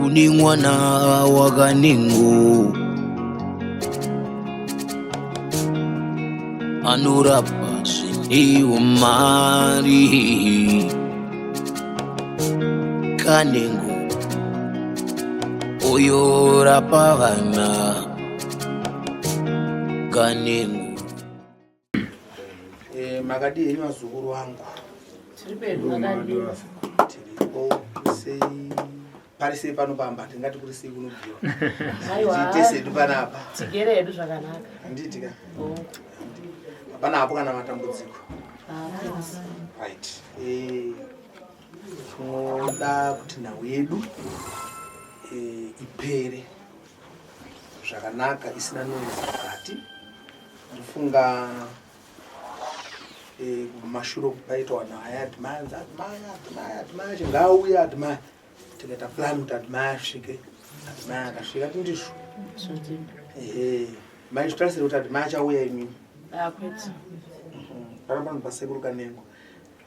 Une mwana wakanengo anorapa zvine umari kanengo oyorapa vana kanengo. Eh, makadii henyu vazukuru vangu? Tiri pedu, makadii? Tiripo sei pari sei pano pamba tingati kuri sei kunobviwa Aiwa. tiite sedu panapa Tigere hedu zvakanaka. handiti ka Hongu. hapana hapo kana matambudziko Ah, thanks. right Eh, tinoda kuti nhau yedu eh, ipere zvakanaka isina noise mukati ndofunga eh, kumashure uku paitwa vanhu aya admire admire admire admire chingauya admire tikaita plan kuti admire asvike admire akasvika tindizvo ehe maizvitarisira kuti admire achauya imini Ah, kwete. Pano pano pasekuru Kanengo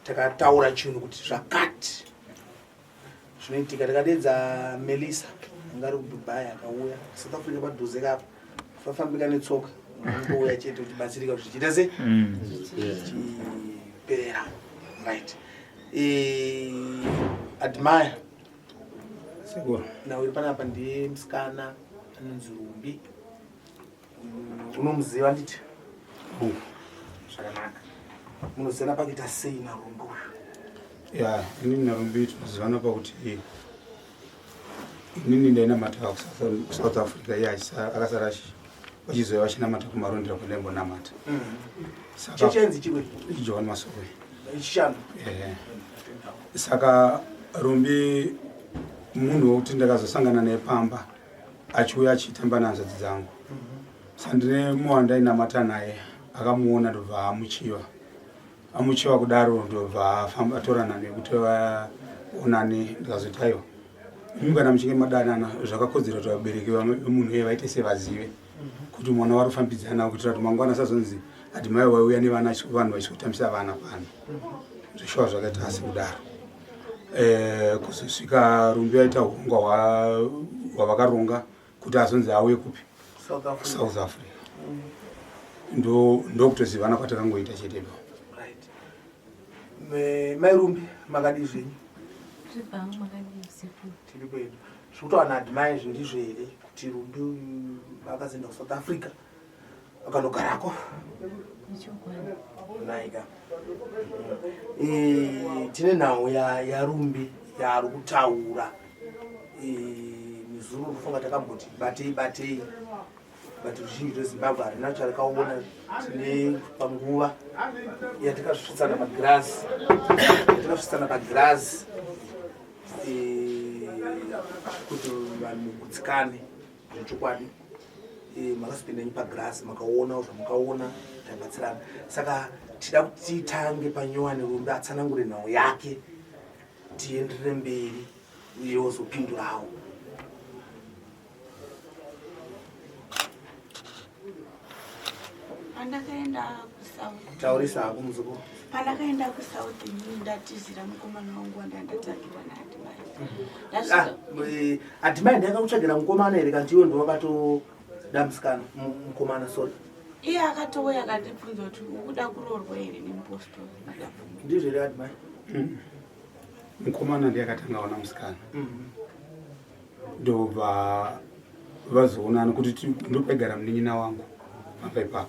takataura chinhu kuti zvakati zvinoitika takadedza Melissa anga ari kuDubai akauya South Africa padhuze kapa fafambika netsoka unongouya chete uchibatsirika kuti zvichiita sei zvichipera right Eh, admire Sekuru. nhau iri panapa ndiye musikana anonzi Rumbi Unomuziva nditi? Zvakanaka. Munozivana pakuita sei naRumbi uyu? Ya, inini naRumbi tinozivana pakuti inini ndainamata kuSouth Africa iye akasara vachizouya vachinamata kumarondera kwandaimbonamata. Mm. Chechi yainzi chimwe? John Masowe. Chishanu. Eh. Saka Rumbi munhu wekuti ndakazosangana naye pamba achiuya achitamba nehanzvadzi dzangu saka ndine mumwe wandainamata naye akamuona ndobva amuchiva amuchiva kudaro ndobva afamba atorana nekuti vaonane ndikazoti aiwa imi kana muchinge madanana zvakakodzera kuti vabereki vemunhu iye vaite sevazive kuti mwana wari kufambidzana kuitira kuti mangwana asazonzi ati mai waiuya nevana vanhu vachizotambisa vana pano zveshuwa zvakaita asi kudaro eh, kuzosvika rumbi aita hurongwa hwavakaronga kuti azonzi auye kupi south africa ndokutozivana kwatakangoita chetepo mai rumbi makadii zvenyu tiri kwedu zvikutowana admire zvindizvo here kuti rumbi uyu akazoenda kusouth africa akanogarako naika eh, tine nhau yarumbi yaari kutaura eh, mizuru ndofunga takamboti batei batei but ruzhinji rwezimbabwe harina charikaona tine panguva yatikasvitsana pagirazi yatikasvitsana pagirazi eh, kuti vanhu gutsikane zvechokwadi eh, makazopinda nyi pagrass makaona zvamukaona tabatsirana saka tida kuti titange panyowani rumbi atsanangure nhau yake tienderere mberi uye wozopindurawo Pandakaenda kuSouth. Taurisa hako muzukuru. Pandakaenda kuSouth ini ndatizira mukomana wangu wandandatangirwa naAdmire. Ah, eh, Admire ndiye akakutsvagira mukomana here kanti iwe ndiwe wakatoda musikana mukomana sorry. Iye akatouya akandibvunza kuti ukuda kuroorwa here nemupostori. Ndizvo here Admire? Mm. Mukomana ndiye akatanga ona musikana. Mm. Ndobva vazoonana kuti ndopaigara munin'ina wangu pamba ipapo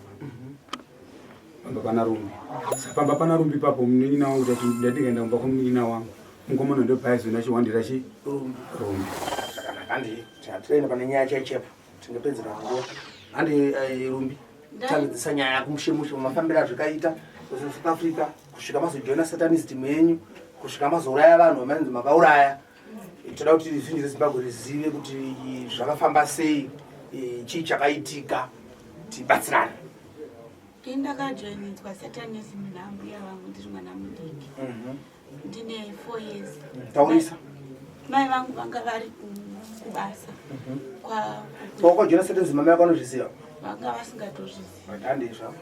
pamba pana rumbi sa pamba pana rumbi ipapo munin'ina wangu tati ndandikaenda kumba kwemunin'ina wangu mukomana ndopaaizoenda achiwandira chi rumbi zvakanaka handi tinoenda pane nyaya chaichepo tingapedzera nguva handi eh, rumbi tangidzisa nyaya yako mushe mushe mafambiro azvikaita kusouth africa kusvika mazojoina satanism yenyu kusvika mazouraya vanhu vamainzi makauraya Toda kuti ruzhinji rweZimbabwe rizive kuti zvakafamba sei, e, chii chakaitika, tibatsirane. Ini ndakajoinidzwa satanism naambuya vangu ndiri mwana mudiki mhm. ndine four years. Taurisa. Mai vangu vanga vari kubasa. Mhm. Wakajoina satanism mai vako vanozviziva? Vanga vasingatozvizivi. Handizvo.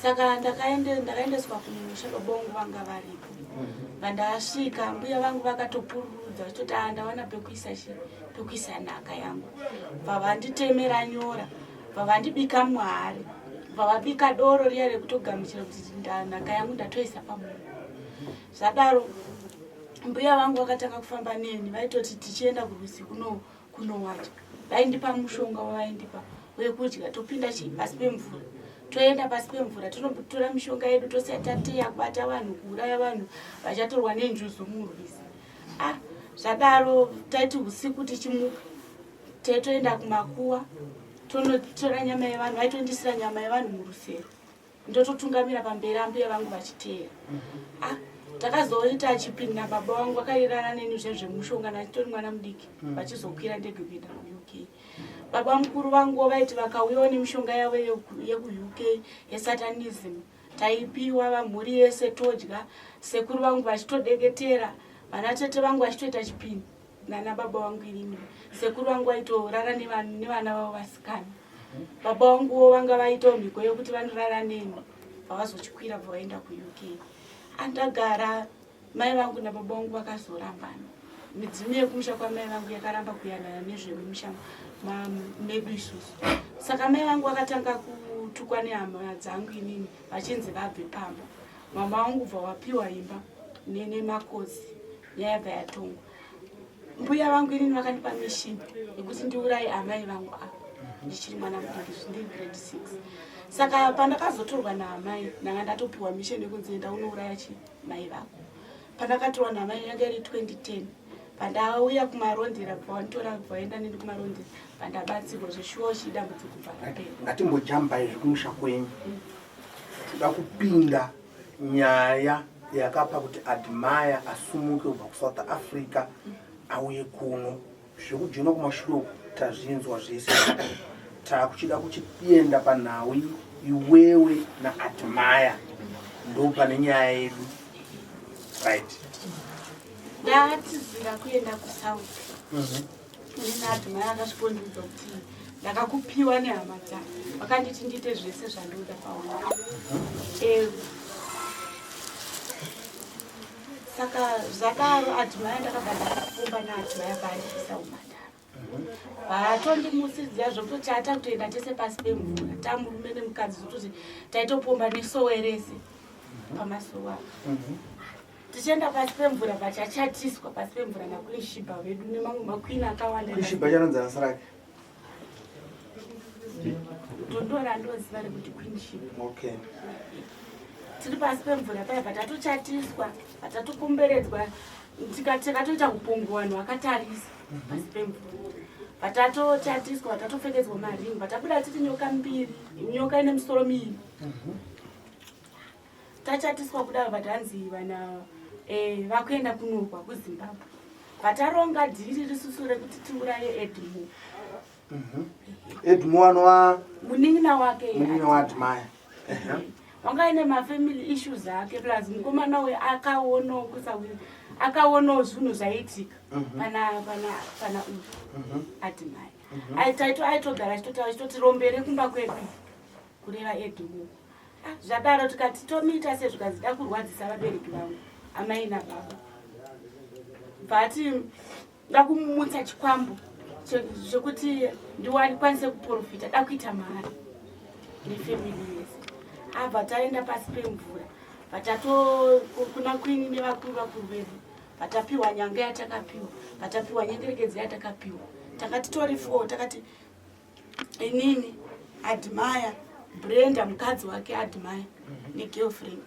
Saka ndakaendeswa kumusha baba vangu vanga varipo. Vandasvika mbuya vangu vakatopururudza vachitozvikudza vachitoti a ndawana pekuisa chi pekuisa nhaka yangu. Bva vanditemera nyora, bva vandibika muhari, bva vabika doro riya rekutogamuchira kuti nhaka yangu ndatoisa pamunhu. Zvadaro mbuya vangu vakatanga kufamba neni, vaitoti tichienda kurwizi kuno kunowadya vaindipa mushonga wavaindipa wekudya, topinda chii pasi pemvura, toenda pasi pemvura tonotora mishonga yedu, tosiya tateya kubata vanhu, kuuraya vanhu vachatorwa nenjuzu murwizi. Ah, zvadaro taiti usiku tichimuka taitoenda kumakuwa tonotora nyama yevanhu, vaitondisira nyama yevanhu murusero, ndototungamira pamberi ambuya vangu vachiteera. Ah, takazoita chipini nababa vangu, vakairara neni zvezvemushonga nachitori mwana mudiki, vachizokwira ndege kuenda kuUK. Baba mukuru vanguwo vaiti vakauyawo nemishonga yavo yekuUK yesatanism, taipiwa vamhuri yese todya, sekuru vangu vachitodeketera, vana tete vangu vachitoita chipini nana baba vangu inini. Sekuru vangu vaitorara nevana vavo vasikana. Baba vanguwo vanga vaitawo mhiko yekuti vanorara neni, vavazochikwira bva vaenda kuUK. Andagara mai vangu nababa vangu vakazorambana. Midzimu yekumusha kwamai vangu yakaramba kuyanana nezvemumusha medu isusu. Saka mai vangu vakatanga kutukwa nehama dzangu inini, vachinzi vabve pamba. Mama vangu bva wapiwa imba nemakosi, nyaya yabva yatongwa. Mbuya vangu inini vakandipa mission yekuti ndiuraye amai vangu ava ndichiri mwana mudiki, ndiri grade 6. Saka pandakazotorwa naamai, ndanga ndatopiwa mission yekunzi enda unouraya chi mai vako. Pandakatorwa naamai yanga iri 2010, pandauya kumarondera, bva wanditora, bva waenda neni kumarondera, pandabatsirwa zveshuwa chidambudziko kubva rapera. Ngatimbojamba izvi kumusha kwenyu, toda kupinda nyaya yakapa kuti Admire asumuke kubva kuSouth Africa auye kuno. Zvekujona kumashure uku tazvinzwa zvese, takuchida kuchienda panhau iwewe naAdmire, ndo pane nyaya yedu, right? Ndatizira kuenda kuSouth nina Admire akasvikondiudza kuti ndakakupiwa nehama dzangu, vakanditi ndiite zvese zvandoda pauri. Saka zvadaro Admire, ndakabva ndakufumba naAdmire paandibvisa umhandara, vatondimusidzira zvekutoti ata kutoenda tese pasi pemvura, tamurume nemukadzi, zvekutoti taitopomba nesowe rese pamasowe apa, tichienda pasi pemvura, pachachatiswa pasi pemvura naQueen Shiba vedu nemamwe maqueen akawanda. Queen Shiba chanonzi rasa rake? Ndondora ndoziva rekuti Queen Shiba. Okay. Tiri pasi pemvura paya, patatochatiswa, patatokomberedzwa, tikatoita upongo vanhu vakatarisa pasi pemvura. Patatochatiswa, patatopfekedzwa maringi, patabuda tiri nyoka mbiri, nyoka ine misoro miiri. Tachatiswa kudaro, vatanzi vana vakuenda kunorwa kuZimbabwe, vataronga dhiri risusu rekuti tiuraye Edmo. Edmo anova munin'ina wake. Munin'ina waAdmire. Wanga aine mafamily issues ake, plus mukomana uyu akaonawo kusawi, akaonawo zvinhu zvaiitika pana uyu Admire. Taito aitogara achitotaura, achitoti rombere kumba kwedu, kureva Edmo. Ah, zvadaro tikati tomiita sezvikanzi da kurwadzisa vabereki vangu amai nababa, bvati da kumumutsa chikwambo zvekuti ndikwanise kuprofita, da kuita mari nefamily yese. Abva taenda pasi pemvura, vatato kuna queen nevakuru vakuru vedu, vatapiwa nyanga yatakapiwa, vatapiwa nyengerekedzo yatakapiwa. Takati tori four, takati inini, Admire, Brenda mukadzi wake Admire negirlfriend.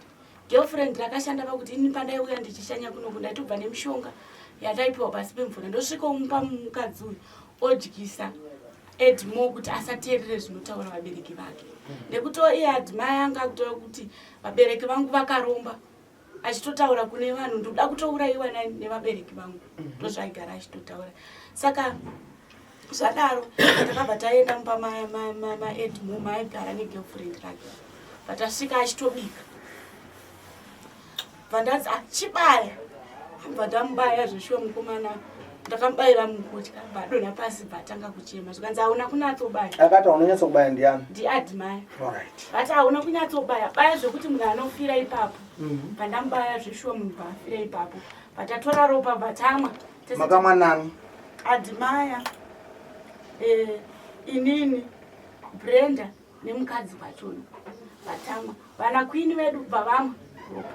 Girlfriend rakashanda pakuti ini pandaiuya ndichishanya kunoku, ndaitobva nemishonga yataipiwa pasi pemvura, ndosvika umupa mukadzi uyu, odyisa Edmo kuti asateerere zvinotaura vabereki vake, nekuti iye Admire anga akutaura kuti vabereki vangu vakaromba, achitotaura kune vanhu, ndoda kutourayiwa nevabereki vangu, ndozvaigara achitotaura. Saka zvadaro takabva taenda mumba maEdmo maaigara negirlfriend rake. Patasvika achitobika, bva ndanzi, "Ah, chibaya." Bva ndamubaya zveshuwa mukomana, ndakamubayira mukutya, bva adonha pasi, bva atanga kuchema, zvikanzi hauna kunyatsobaya. Akati unonyatsobaya ndiani? NdiAdmire. Alright. Vati hauna kunyatsobaya baya zvekuti munhu anofira ipapo. Pandamubaya zveshuwa munhu paafira ipapo, patatora ropa, bvatamwa. Makamwa nani? Admire, eh, inini, Brenda nemukadzi wachona vatamwa vana kwini vedu bva vamwa ropa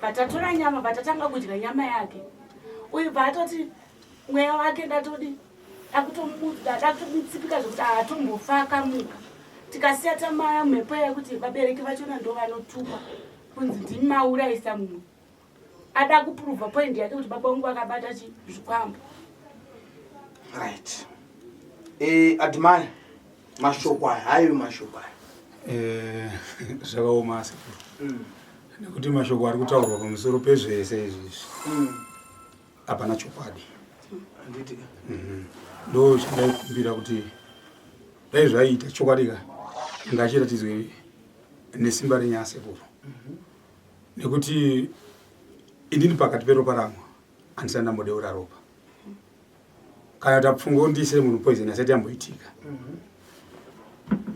vatatora nyama vatatanga kudya nyama yake uyu bva atoti mweya wake ndatodi dakutomutsipika zvekuti haatombofa akamuka tikasiya tamaya mhepo yekuti vabereki vachona ndo vanotukwa kunzi ndimi maurayisa mumwe ada kupuruvha point yake kuti baba vangu vakabata chi zvikwambo right eh, admire mashoko aya hayo mashoko aya eh, zvakaoma sekuru mm. nekuti mashoko ari kutaurwa pamusoro pezvese izvizvi mm. hapana chokwadi mhm. ndo chandaikumbira kuti dai zvaiita chokwadi ka ngachiratidzwe nesimba renyaya sekuru mhm. nekuti inini pakati peropa rangu handisati ndambodeura ropa kana tapfunga undiisire munhu poison asati yamboitika mhm.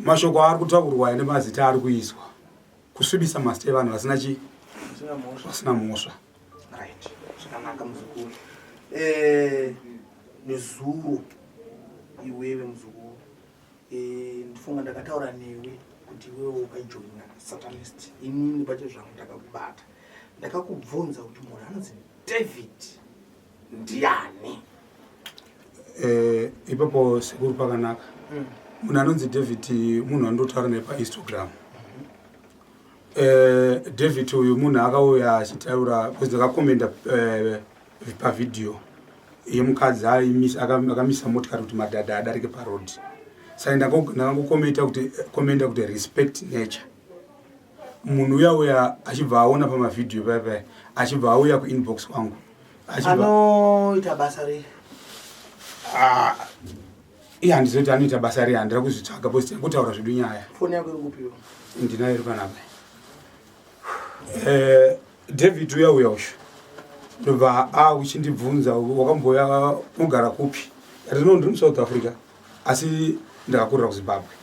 mashoko aari kutaurwa ane mazita ari kuiswa kusvibisa mazita evanhu vasina chi vasina mhosva right zvakanaka muzukuru eh, nezuro iwewe muzukuru eh, ndifunga ndakataura newe kuti iwewe ukajoina satanist inini pacho zvangu ndakakubata ndakakubvunza kuti munhu anonzi david ndiani eh, ipapo sekuru pakanaka mm. Munhu anonzi David munhu andotaura naye paInstagram. Eh, David uyu munhu akauya achitaura because ndakakomenda eh, pavhidhiyo yemukadzi akamisa motikari kuti madhadha adarike paroad saka ndakangokomenta kuti komenda kuti respect nature munhu uya uya achibva aona pamavhidhiyo paya paya achibva auya kuinbox kwangu anoita basa rei ah, iye handizivi kuti anoita basa rei handira kuzvitsvaga bcause tingotaura zvedu nyaya foni yako iri kupiwa ndinayo iri panapa eh, david uya uya usho ndobva akuchindibvunza wakamboya unogara kupi ndati no ndiri musouth africa asi ndakakurira kuzimbabwe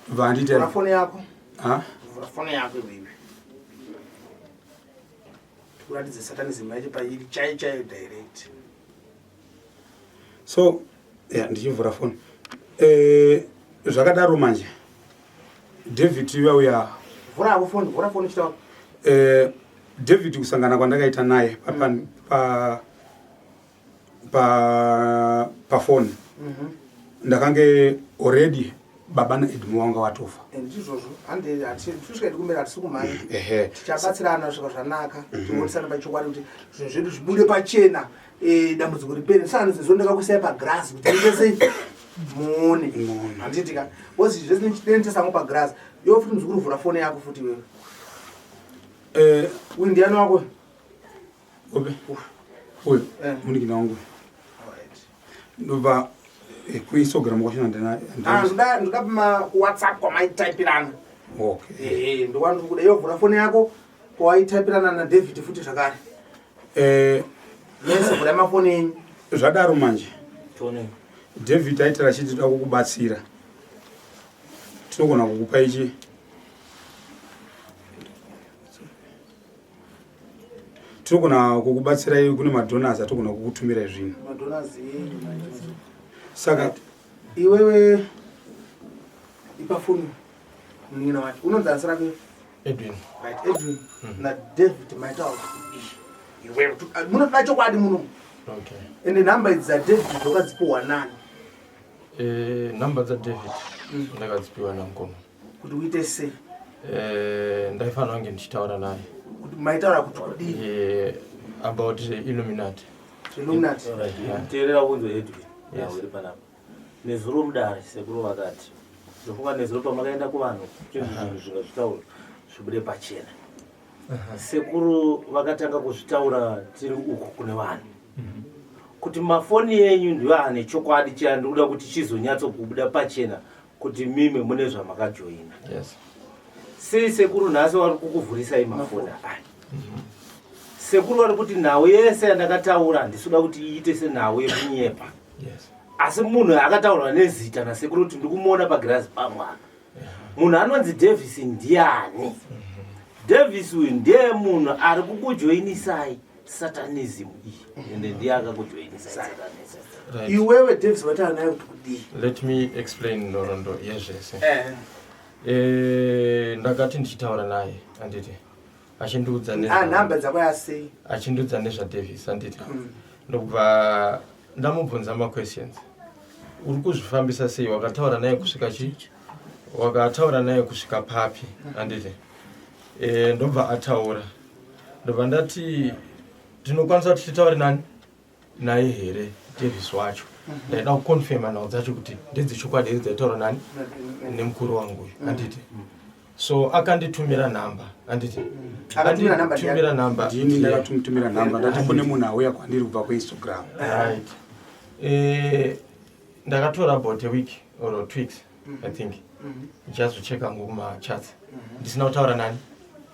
ndobva andiita foni yako vhura foni yako iwewe tikuratidze satanism yacho pairi chaiyo chaiyo direct so yeah, ndichivhura foni eh, zvakadaro manje david uya uya vhura hako foni vhura foni chitaura eh, david kusangana kwandakaita naye pa, pa, pa, pa pafoni mm -hmm. ndakange already baba naedmo wanga watofa ndizvozvo handisvika tikumbera hatisi kumhanya tichabatsirana svika zvanaka mhm. tionesana pachokwadi kuti zvinhu zvedu zvibude pachena eh, dambudziko ripere saka ndizvo ndakakuisai pagrass kuti muite sei muone handiti ka bcause zvese ndinotesango pagrass iwe futi muzukuru vhura foni yako futi iwewe eh, uyu ndiani wako Upi? Uyu. Eh. Munikina wangu. Ndobva eh, kuInstagram kwacho ndina. Ah, ndoda ndoda kuma WhatsApp kwamaitaipirana. Okay. Eh, ndokwandiri kuda iwe vhura foni yako kwawaitaipirana na David futi zvakare. Eh, mese vhura mafoni enyu. Zvadaro manje. Tone. David aitira achiti toda kukubatsira. Tinogona kukupa ichi. Tinogona kukubatsirai kune madonors atogona kukutumirai zvinhu. Saka iwewe ipa foni munin'ina wacho unonzi asi rake Edwin. Right, Edwin mm. na David maita iwewe munoda chokwadi muno. Okay. Ende nhamba idzi dzaDavid dzakadzipiwa nani? Eh, nhamba dzaDavid mm. ndakadzipiwa namukoma. Kuti uite sei? Eh, ndaifanira kunge ndichitaura naye. Kuti maitaura kuti kudii? Eh, about Illuminati. Illuminati. Yeah. Teerera unzwe Edwin. Yes. Uri panapa. Nezuro mudare sekuru vakati ndofunga nezuro pamakaenda kuvanhu zvinhu zvinga zvitaura zvibude pachena. Sekuru vakatanga kuzvitaura tiri uku kune vanhu kuti mafoni enyu ndiyo ane chokwadi chandikuda kuti chizonyatso kubuda pachena kuti mimi mune zvamakajoina. Yes. Sei sekuru nhasi vari kukuvhurisai mafoni aya? Sekuru vari kuti nhau yese yandakataura handisi kuda kuti iite senhau yekunyepa. Yes. Asi munhu akataurwa nezita nasekuru kuti ndikumuona pagirazi pamwana. Munhu anonzi Davis ndiani? Davis uyu ndiye munhu ari kukujoinisai. Satanism iyi, ende ndiye akakujoinisa satanism. Right. Iwewe Davis wataura naye kuti kudii? Let me explain nhoroondo yezvese. Eh. Ndakati ndichitaura naye, handiti, achindiudza Ah, nhamba dzako yasei? Achindiudza nezvaDavis, handiti. Ndokubva ndamubvunza maquestions: uri kuzvifambisa sei? Wakataura naye kusvika chi wakataura naye kusvika papi? Handiti. Ndobva ataura, ndobva ndati tinokwanisa kuti titaure nani naye here Davis wacho? Ndaida kuconfirma nhau dzacho kuti ndedzechokwadi here dzaitaura nani nemukuru wangu uyu, handiti. So akanditumira nhamba, handiti. Akatumira nhamba ndiani? Tumira nhamba. Ndini ndakatomutumira nhamba, ndati kune munhu auya kwandiri kubva kuInstagram. Right. Ndakatora about a week or 2 weeks, I think, ndichazocheka ngomachats ndisina kutaura nani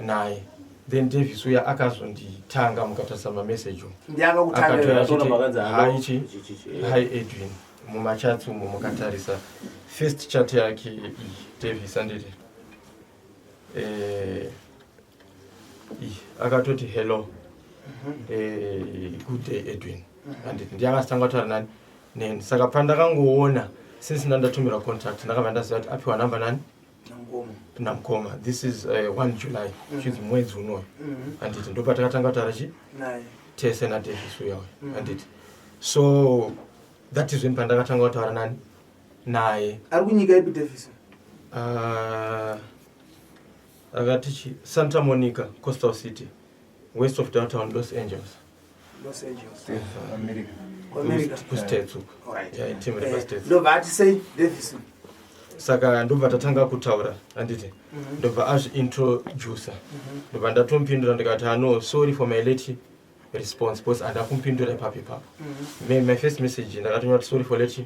naye. Then Davis uya akazonditanga, mukatarisa mameseji umu. Ndiakakutanga. Akatoya Akatoona achiti, makanzi hello, "Hi, chi chi, chi, chi." Hi Edwin. Mumachats umu mukatarisa first chat yake iyi, Davis, anditi, iyi akatoti, "Hello, good day Edwin," anditi. Ndiye akazotanga kutaura nani neni. Saka pandakangoona, since ndandatumira contact, ndakabva ndaziva kuti apiwa namba nani? Nangoma. Namukoma. This is 1 July, chinzi mwedzi unoyu, handiti. Ndopatakatanga kutaura chi Naye. Tese naDavis uyawe, handiti. So that is when pandakatanga kutaura nani naye. Ari kunyika ipi Davis? Akati chi Santa Monica, Coastal City, west of downtown Los Angeles. Los Angeles. America. KuAmerica. KuStates uko. Alright. Yeah, team repaStates. Ndobva ati sei Davis? Saka ndobva tatanga kutaura, handiti. Ndobva azviintroduca, ndobva ndatomupindura ndikati, "Ano, sorry for my late response," because handakupindura ipapo ipapo. My first message ndakatonyora kuti, "Sorry for late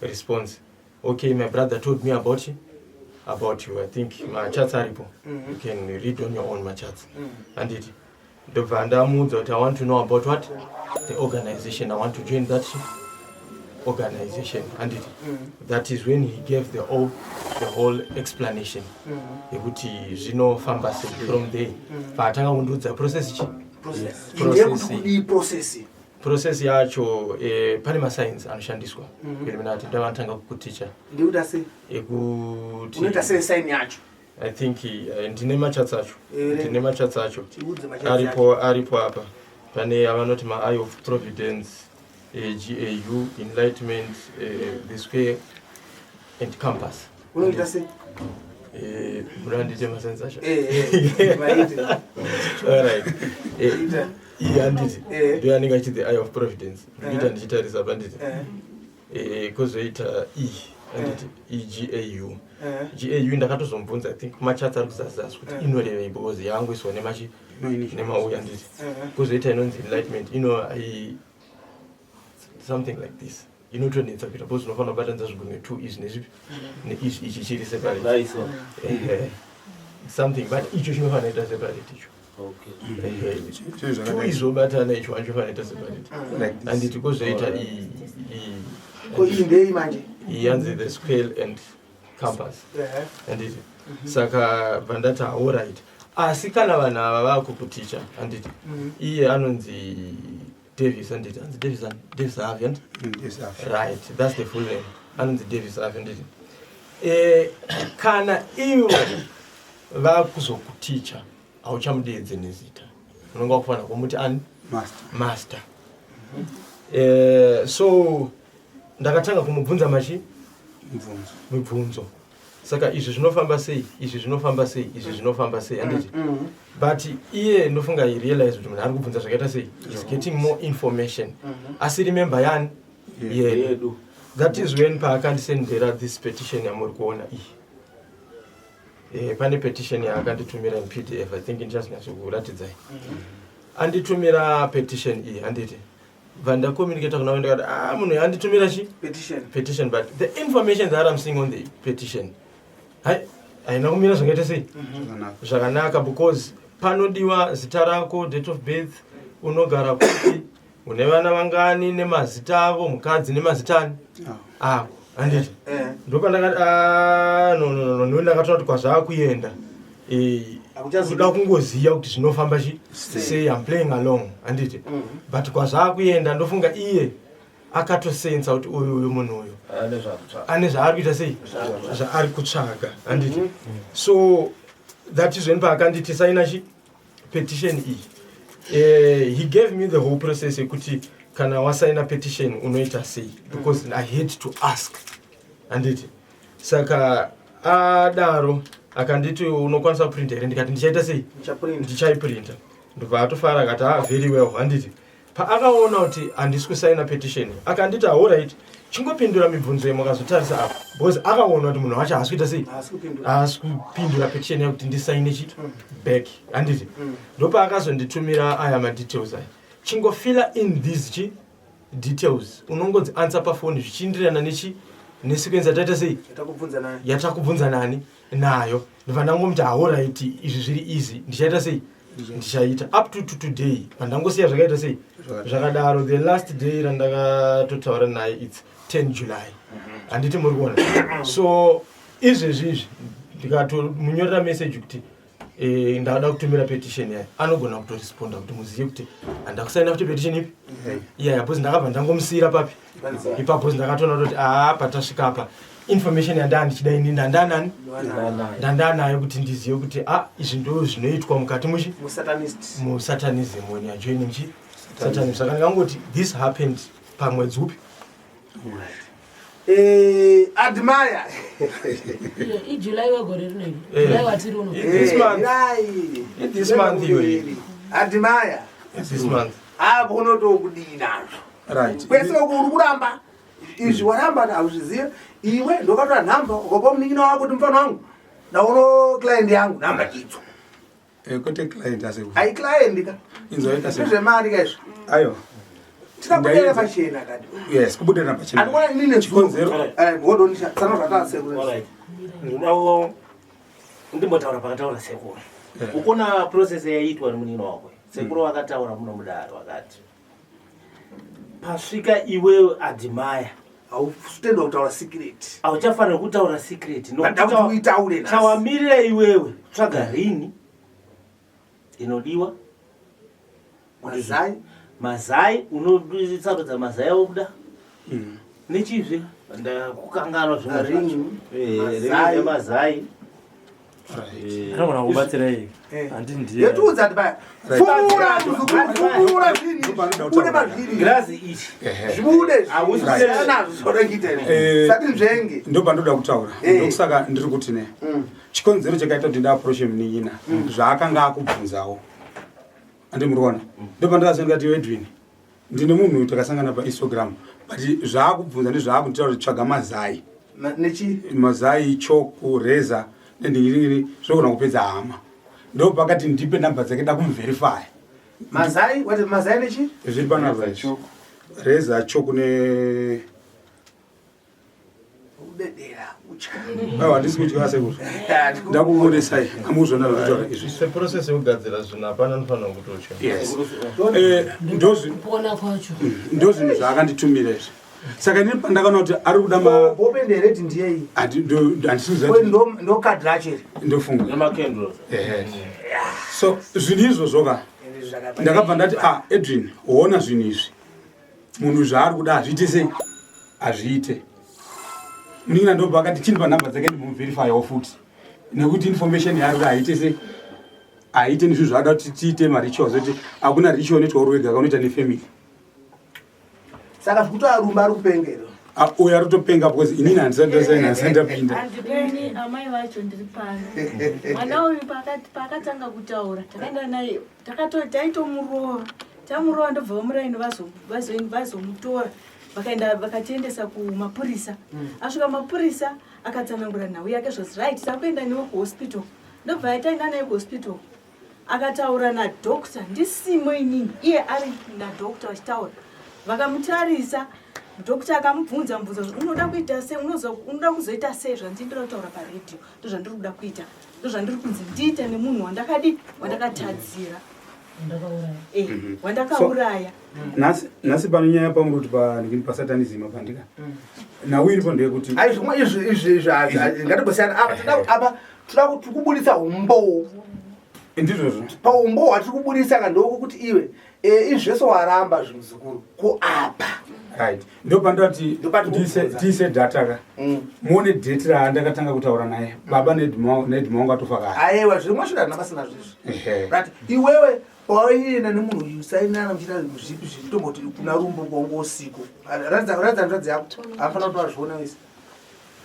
response. Okay, my brother told me about you." I think machats aripo, you can read on your own machats, handiti. Ndobva ndamuudza kuti, "I want to know about what the organization. I want to join that organization," handiti. That is when he gave the whole explanation yekuti zvinofamba sei. From there paatanga kundiudza process chi Process. Process. Ndeyekuti kudii process? Process yacho, pane masigns anoshandiswa kuIlluminati, ndavanotanga kukuticha. Ndekuti sei? Ekuti Unoita sei sign yacho? I think ndine machats acho. Ndine machats acho. Tiudze machats. Aripo, aripo apa. Pane avanoti maeye of providence, gau enlightenment, the square and compass. Unoita sei? Munandite masigns acho. Vaite. Alright. Ita. Iyi, handiti, ndo yanenge achiti the eye of providence. Ndikuita ndichitarisa apa, handiti. Kwozoita e, handiti, egau. Gau ndakatozomubvunza, I think machats ari kuzazasi, kuti inorevei, because yaangoiswa nemachi nemauya, handiti. Kwozoita inonzi enlightenment, ino something like this, inotonetsa kuita because unofanira kubatanidza zvigunwe two izvi nezvipi neizvi, ichi chiri separate. Vaiswa. Ehe. Something, but icho chinofanira kuita separate icho. Okay. Ehe. Two izvobatana, icho wachofanira kuita separate. Like this. Handiti. Kwozoita Ko iyi ndei manje? Iyi yanzi the scale and compass, handiti. Saka bva ndati, alright, asi kana vanhu ava vakukuticha, handiti, iye anonzi Davis, handiti, anzi Davis ani? Davis Harvey, handiti? Yes, Harvey. Right, that's the full name, anonzi Davis Harvey, handiti. Kana ivo vakuzokuticha, hauchamudedze nezita, unonga wakufanira kumuti ani? Master. Master. So ndakatanga kumubvunza machi Mubvunzo. mibvunzo. Saka izvi zvinofamba sei, izvi zvinofamba sei, izvi zvinofamba sei, handiti. But iye ndofunga he realize kuti munhu ari kubvunza zvakaita sei, is getting more information, asi remember yani yedu. Yedu. That is when paakandisendera this petition yamuri kuona iyi. Pane petition yaakanditumira in PDF, I think ndichazonyatsokuratidzai. Anditumira petition iyi, handiti, bva ndacommunicata kuna ndikati, "Ah, munhu yanditumira chi Petition. petition, but the information that I'm seeing on the petition, hai, haina kumira zvakaita sei Zvakanaka. zvakanaka, because panodiwa zita rako, date of birth, unogara kupi, une vana vangani nemazita avo, mukadzi nemazita ani ako, handiti." Ndopandakati, "Ah, no, no, no, no." Ndakatoona kuti kwazvaakuenda Hakuna. Kuda kungoziva kuti zvinofamba chi sei. I'm playing along, handiti? But kwazvaakuenda, ndofunga iye akatosensa kuti uyu uyu munhu uyu ane zvaari kuita sei, zvaari kutsvaga, handiti? So that is when paakanditi saina chi petition iyi. He gave me the whole process yekuti kana wasaina petition unoita sei, because I had to ask, handiti? Saka adaro akanditi, "Unokwanisa kuprinta here?" Ndikati, "Ndichaita sei?" "Ndichaiprinta." Ndobva atofara akati, "Ah, very well," handiti? Paakaona kuti handisi kusaina petition, akanditi, "Alright, chingopindura mibvunzo yemwakazotarisa apa," because akaona kuti munhu wacho haasi kuita sei, haasi kupindura petition yakuti ndisaine chi back, handiti? Ndopaakazonditumira aya madetails aya, "Chingofila in these chi details, unongonzi answer pafoni zvichienderana nechi nesequence yataita sei, yatakubvunza nani nayo." Ndobva ndangomuti, "Alright, izvi zviri easy, ndichaita sei, ndichaita." Up to today pandangosiya zvakaita sei, zvakadaro. The last day randakatotaura naye, it's 10 July, handiti muri kuona? So izvezvi izvi ndikatomunyorera message kuti ndada kutumira petition yayo, anogona kutoresponda kuti muzive kuti handakusaina futi petition ipi iyaya, because ndakabva ndangomusiyira papi ipapo. Ndakatoona kuti aa, patasvika apa, information yandaa ndichida ini ndandanani ndandanayo kuti ndizive kuti a, izvi ndo zvinoitwa mukati muchi musatanism when you are joining chi satanism. Saka ndingangoti this happened pamwedzi upi? Admire. IJuly wegore rino iri. July watiri uno. This month. This month iyoyi. Admire. This month. Apo unotokudii nazvo? Right. Kwese uku uri kuramba izvi, waramba hauzviziva iwe. Ndokatora nhamba ukapa munin'ina wako kuti, "Mufana wangu, ndaono client yangu, nhamba idzo." Kwete client asi. Ai, client ka. Inzoita sei? Ndezvemari ka izvi. Aiwa. Tinabudira pachena kadi. Yes, kubudira pachena. Andikuona inini. Chikonzero. Godoni tsano zvatasekuru. Alright. Ndinodawo ndimbotaura pakataura sekuru. Ukona process yaiitwa nemunino wako. Sekuru vakataura muno mudaro, vakati pasvika iwewe Admire, Hautendwa kutaura secret. Hauchafaniri kutaura secret. Nokuti kuti uitaure nhasi. Chawamirira iwewe, tsvaga ring inodiwa. Mazai. Mazai, unosarudza mazai auda nechizve, ndakukanganwa zvimwe Ring, zvacho. mazai. Ring nemazai. Anogona kubatsira iyi. Handi ndiye. Yetiudza ati paya, fumura muzukuru, fumura zvinhu bude mazviri. Girazi ichi. Zvibude. Hausi Zvisiyana nazvo zvoda kuita izvi. Sati nzvenge. Ndo pandoda kutaura. Ndokusaka ndiri kuti ne chikonzero chakaita kuti ndaapproache munin'ina, zvaakanga akubvunzawo, andi muri kuona? Ndopandakazo ndikati, "Edwin, ndine munhu takasangana paInstagram, but zvaakubvunza ndezvaakunditaura kuti tsvaga mazai." Nechi? Mazai, choku, razor nendingiringiri, zvinogona kupedza hama. Ndo pakati ndipe namba dzake, da kumuverify. Mazai wati, mazai nechi? Zviri panapa izvi, razor, choku ne Kudedera kutya. Aiwa, handisi kutya sekuru, ndakuonesai, amuzvona zvekutaura izvi. Seprocess yekugadzira zvinhu, hapana anofanira kutotya. Yes. Kupona kwacho. Ndo zvinhu zvaakanditumira izvi. Saka inini pandakaona kuti ari kuda ma Bhopende redi ndiyei? Handisi kuziva kuti- Ndo kadhi racho iri. Ndofunga. Nemacandles. Ehe. So zvinhu izvozvo ka, ndakabva ndati, "Ah, Edwin, ona zvinhu izvi, munhu zvaari kuda hazviite sei, hazviite." Munin'ina ndobva akati, "Chini panhamba dzake ndimbomuverifyawo futi, nekuti information yaari kuda haiite sei, haiite nezvinhu zvaada kuti tiite marituals." Kuti hakuna ritual inoitwa uri wega, kaunoita nefamily. Saka zvikuti arumba ari kupengero. Ah, uyo ari kutopenga, because inini handisati ndasaina, handisati ndapinda. Handipeni, amai vacho ndiri pano. Mwana uyu paakatanga kutaura, takaenda naye, taitomurova, tamurova, ndobva vamuraini vazomutora, vakaenda vakatiendesa kumapurisa. Asvika mapurisa, akatsanangura nhau yake zvozi, "Right, takuenda newe kuhospital." Ndobva taenda naye kuhospital, akataura nadoctor ndisimo inini, iye ari nadoctor vachitaura, vakamutarisa. Doctor akamubvunza mubvunzo, "Unoda kuita sei? Unoda kuzoita sei?" Zvanzi, "Ndoda kutaura paredhiyo, ndozvandiri kuda kuita, ndozvandiri kunzi ndiite nemunhu wandakadi wandakatadzira." Ndakauraya. Wandakauraya. Nhasi pano nyaya pamuri kuti panhingini pasatanism apandika nhau iripo ndeyekuti Ai, zvimwe izvi ngatimbosiyana apa. Toda apa, toda kuti kubudisa umbowo. Ndizvozvo. Paumbo hwatiri kuburitsa ka ndokuti iwe e, izvi zvese waramba zvimuzukuru ko apa. Right. Ndopandati tiise data ka. Muone date raandakatanga kutaura naye. Baba neDima wangu atofa kare. Ayewa zviri mwashure handina basa nazvo izvi. Right. Iwewe pawaienda nemunhu uyu sainana muchiita zvipi zvipi tomboti kuna rumbo kwangu usiku. Ratidza ratidza hanzvadzi yako. Anofanira kuti vazviona vese.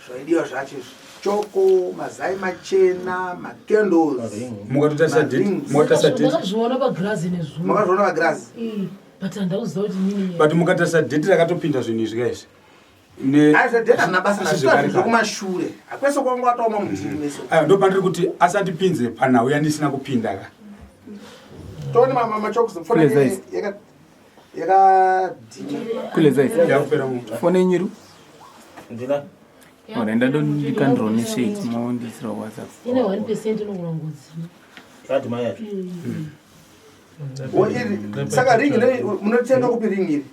Zvaidiwa zvacho izvi. Choko, mazai machena, macandles. Mukatotarisa date, mukatarisa date. Ndakazviona pagirazi nezuro. Makazviona pagirazi? Eh, but handauziva kuti nini. But mukatarisa date rakatopinda zvinhu izvi guys. Aizvo date harina basa nazvo zvekumashure. Hakwese kwangu ataoma mudhiri mese. Ayo ndopandiri kuti asandipinze panhau yandisina kupinda ka. Tone machokes mfona yaka yakadhina. Kuleza isi. Yakupera moto. Fone yenyu Ndina. Ora ndandondikandirawo nesheti mondiisira WhatsApp. Ine 1% inogona kungodzima. Yati mai yacho. Saka ring nei munotenga kupi ring iri?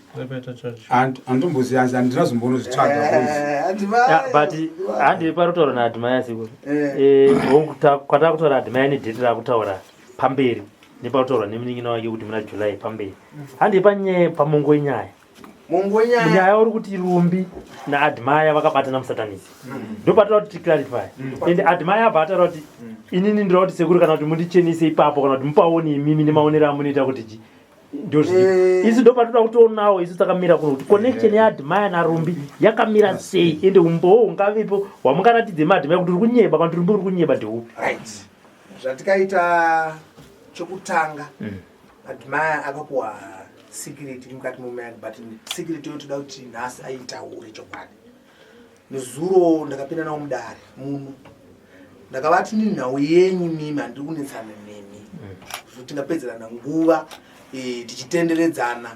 Andomboziva hanzi handina zombonozvitsvaga. But handi parotaura naAdmire sekuru. Eh, kwatakutaura Admire nedate rakutaura pamberi nepautaurwa nemunin'ina wake kuti muna July pamberi. Handi panyaya pamongo yenyaya. Nyaya uri kuti Rumbi naAdmire vakabatana musatanisi. Ndopatoda kuti ticlarify. And Admire abva ataura kuti inini ndinoda kuti sekuru kana kuti mundichenise ipapo kana kuti mupaone imimi nemaonero amunoita kuti chi ndozvii. Isu ndopatoda kutoonawo isu takamira kuno kuti connection yaAdmire naRumbi yakamira sei ende umbowo ungavepo hwamungaratidze maAdmire kuti uri kunyeba kana kuti Rumbi uri kunyeba ndeupi. Right. Zvatikaita chekutanga Admire akapuwa secret mukati mumaya but secret yo toda kuti nhasi aitaure chokwadi. Nezuro ndakapinda nawo mudare muno ndakavati ni nhau yenyu mimi handiri kunetsana nemi zvekuti tingapedzerana nguva e, tichitenderedzana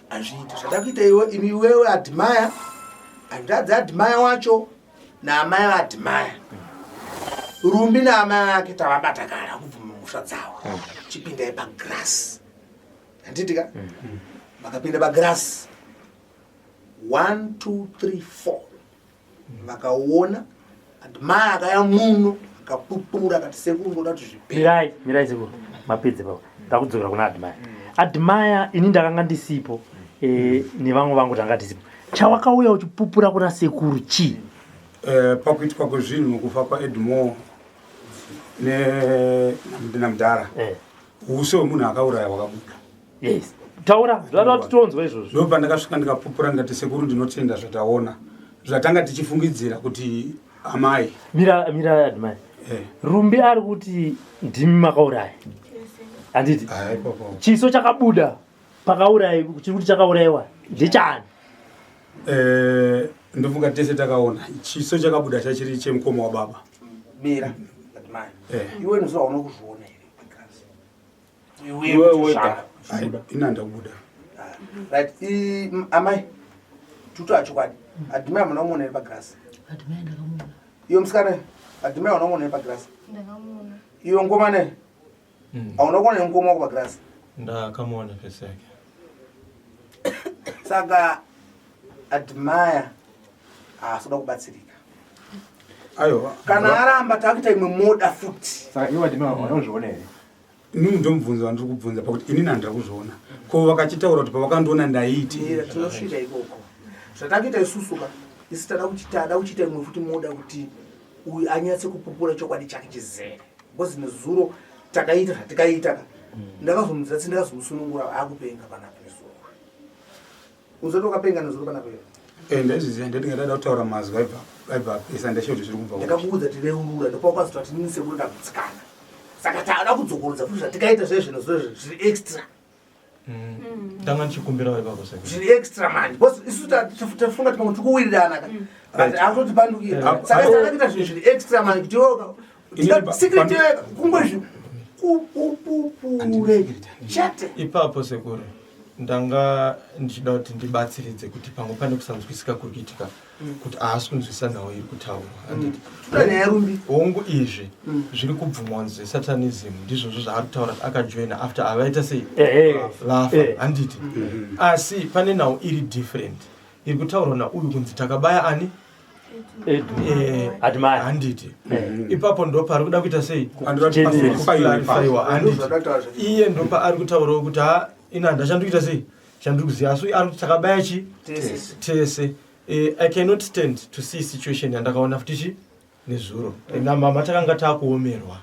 hazviiti zvatakuita iwe imi iwewe Admire hanzvadzi Admire wacho naamai vaAdmire Rumbi naamai vake tavabata kare akubvuma mhosva dzavo chipindai pagrass handiti ka vakapinda pagrass 1 2 3 4 vakaona Admire akaya muno akapupura akati sekuru ndoda kuti zvipere. Mirai, mirai sekuru. Mapedze baba. Takudzokera kuna Admire. Admire ini ndakanga ndisipo eh, nevamwe vangu tanga tisipo. Chawakauya uchipupura kuna sekuru chii? Eh, pakuitwa kwezvinhu kufa kwaEdmore namudhara uso hwemunhu akauraya hwakabuda. Yes. Taura, zvada kuti tonzwa izvozvo. Ndobva ndakasvika ndikapupura ndikati sekuru ndinotenda zvataona zvatanga tichifungidzira kuti amai. Mira mira Admire. Rumbi ari kuti ndimi makauraya. Handiti? Chiso chakabuda pakauraya chiri kuti chakaurayiwa ndechani? Eh, ndofunga tese takaona chiso chakabuda chachiri chemukoma wababa. Mira, Admire. Iwe nozwa hauna kuzviona here pagrass? Iwe wega. Ini handakubuda. Right, amai tuto achokwadi. Admire hamuna kumuona here pagrass? Admire ndakamuona. Iyo musikana, Admire hauna kumuona here pagrass? Ndakamuona. Iyo ngomane hauna kuona mukoma wako pagrass? Ndakamuona face yake. Saka Admire haasi kuda kubatsirika. Aiwa. Kana aramba takuita imwe moda futi. Saka iwe Admire unozviona here? Inini ndomubvunzo wandiri kubvunza pakuti inini handira kuzviona. Ko vakachitaura kuti pavakandiona ndaiiti. Mira tinosvika ikoko. Zvatakuita isusu ka isu tada kuchita ada kuchiita imwe futi moda kuti uyu anyatse kupupura chokwadi chake chizere. Because nezuro takaita zvatikaita ka. Ndakazomudzira tsi ndakazomusunungura akupenga panapa nezuro. Uzoti wakapenga nezuro panapa iwe. Eh, ndaizviziva ndati ndada kutaura mazwi aibva aibva apesa ndashiva kuti zviri kubva kupi. Ndakakuudza tireurura ndopawakazoti ati nini sekuru ndagutsikana. Saka tada kudzokorodza futi zvatikaita zvezve nezuro zviri extra. Ndanga ndichikumbirawo ipapo sekuru. Zviri extra manje because isu tafunga kuti pamwe tiri kuwirirana ka. But akutoti pandukira. Saka isu takaita zvinhu zviri extra manje kuti iwewe secret iwewe kungozvi kupupure chete. Ipapo sekuru ndanga ndichida kuti ndibatsiridze kuti pamwe pane kusanzwisika kuri kuitika kuti haasi kunzwisisa nhau iri kutaurwa handiti? Toda nyaya yaRumbi. Hongu izvi zviri kubvumwa kunzi zvesatanism ndizvozvo zvaari kutaura kuti akajoina after avaita sei vafa handiti? Asi pane nhau iri different iri kutaurwa nauyu kunzi takabaya ani? Eh, Admire. Handiti Eh. ipapo ndo pari kuda kuita sei? Andira Kuclarifyiwa, handiti Ndozvandataura zvacho. iye ndopa ari kutaurawo kuti ha ina handachandikuita sei, chandiri kuziva, asi ari kuti takabaya chi Tese. Tese. I cannot stand to see situation yandakaona futi chi nezuro namama. Takanga takuomerwa,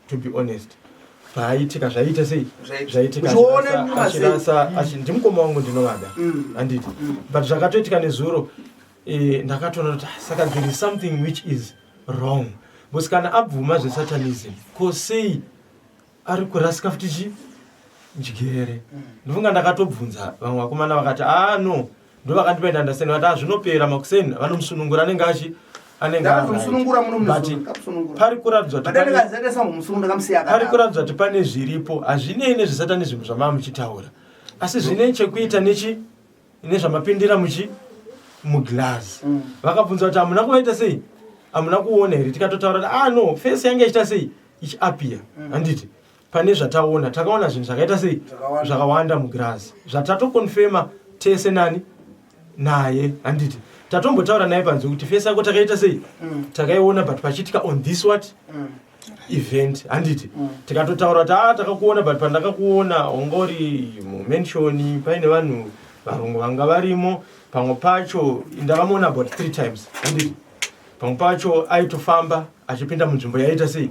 to be honest, paaitika zvaiita sei. Zvaitika. Zvaitika. Uchiona achirasa ndimukoma wangu, ndinovada, handiti? But zvakatoitika nezuro, ndakatoona kuti ah, saka there is something which is wrong, because kana abvuma zvesatanism, ko sei ari kurasika futi chi njere? Ndofunga ndakatobvunza vamwe vakomana, vakati ah no, ndo vakandipa understand, vakati ah zvinopera, makuseni vanomusunungura, anenge achi anenge Ndakazomusunungura muno. But Munezuro ndakamusunungura. pari kuratidzwa kuti Badandikaziva ndakamusiya pari akadaro. kuratidzwa kuti pane zviripo. Hazvinei nezvesatanism zvamava muchitaura, asi zvine chekuita nechi nezvamapindira muchi muglass. Vakabvunza kuti hamuna kuvaita sei, hamuna kuona here? Tikatotaura kuti ah no, face yange ichiita sei, ichiappear, handiti? Pane zvataona, takaona zvinhu zvakaita sei? Zvakawanda. Zvakawanda mugirazi zvatatoconfirma tese nani naye, handiti? Tatombotaura naye panze kuti face yako takaita sei, takaiona, but pachiitika on this what event, handiti? Tikatotaura kuti a takakuona, but pandakakuona wanga uri mumansion, paine vanhu varungu vanga varimo. Pamwe pacho ndakamuona about three times, handiti? Pamwe pacho aitofamba achipinda munzvimbo yaita sei,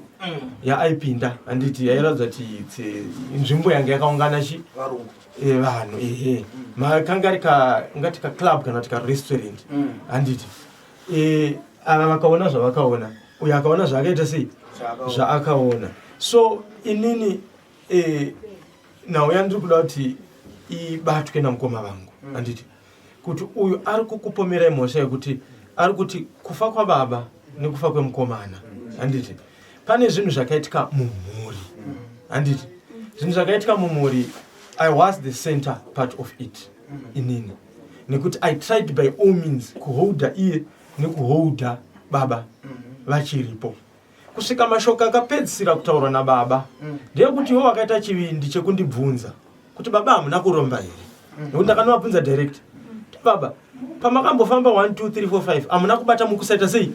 yaaipinda, handiti? Yairatidza kuti nzvimbo yanga yakaungana chi Varungu. Vanhu, ehe, makanga ari ka ungati kaclub kana kuti karestaurant, handiti? Ava vakaona zvavakaona, uyo akaona zvaakaita sei. Zvaakaona. Zvaakaona. So inini nhau yandiri kuda kuti ibatwe namukoma vangu, handiti, kuti uyu ari kukupomerai mhosva yekuti ari kuti kufa kwababa nekufa kwemukomana, handiti, pane zvinhu zvakaitika mumhuri, handiti? Zvinhu zvakaitika mumhuri, I was the center part of it inini, nekuti I tried by all means kuholda iye nekuholda baba vachiripo, kusvika mashoko akapedzisira kutaurwa nababa ndeyekuti iwo wakaita chivindi chekundibvunza kuti baba hamuna kuromba here, nekuti ndakanovabvunza direct kuti baba, pamakambofamba 1 2 3 4 5, hamuna kubata mukusaita sei,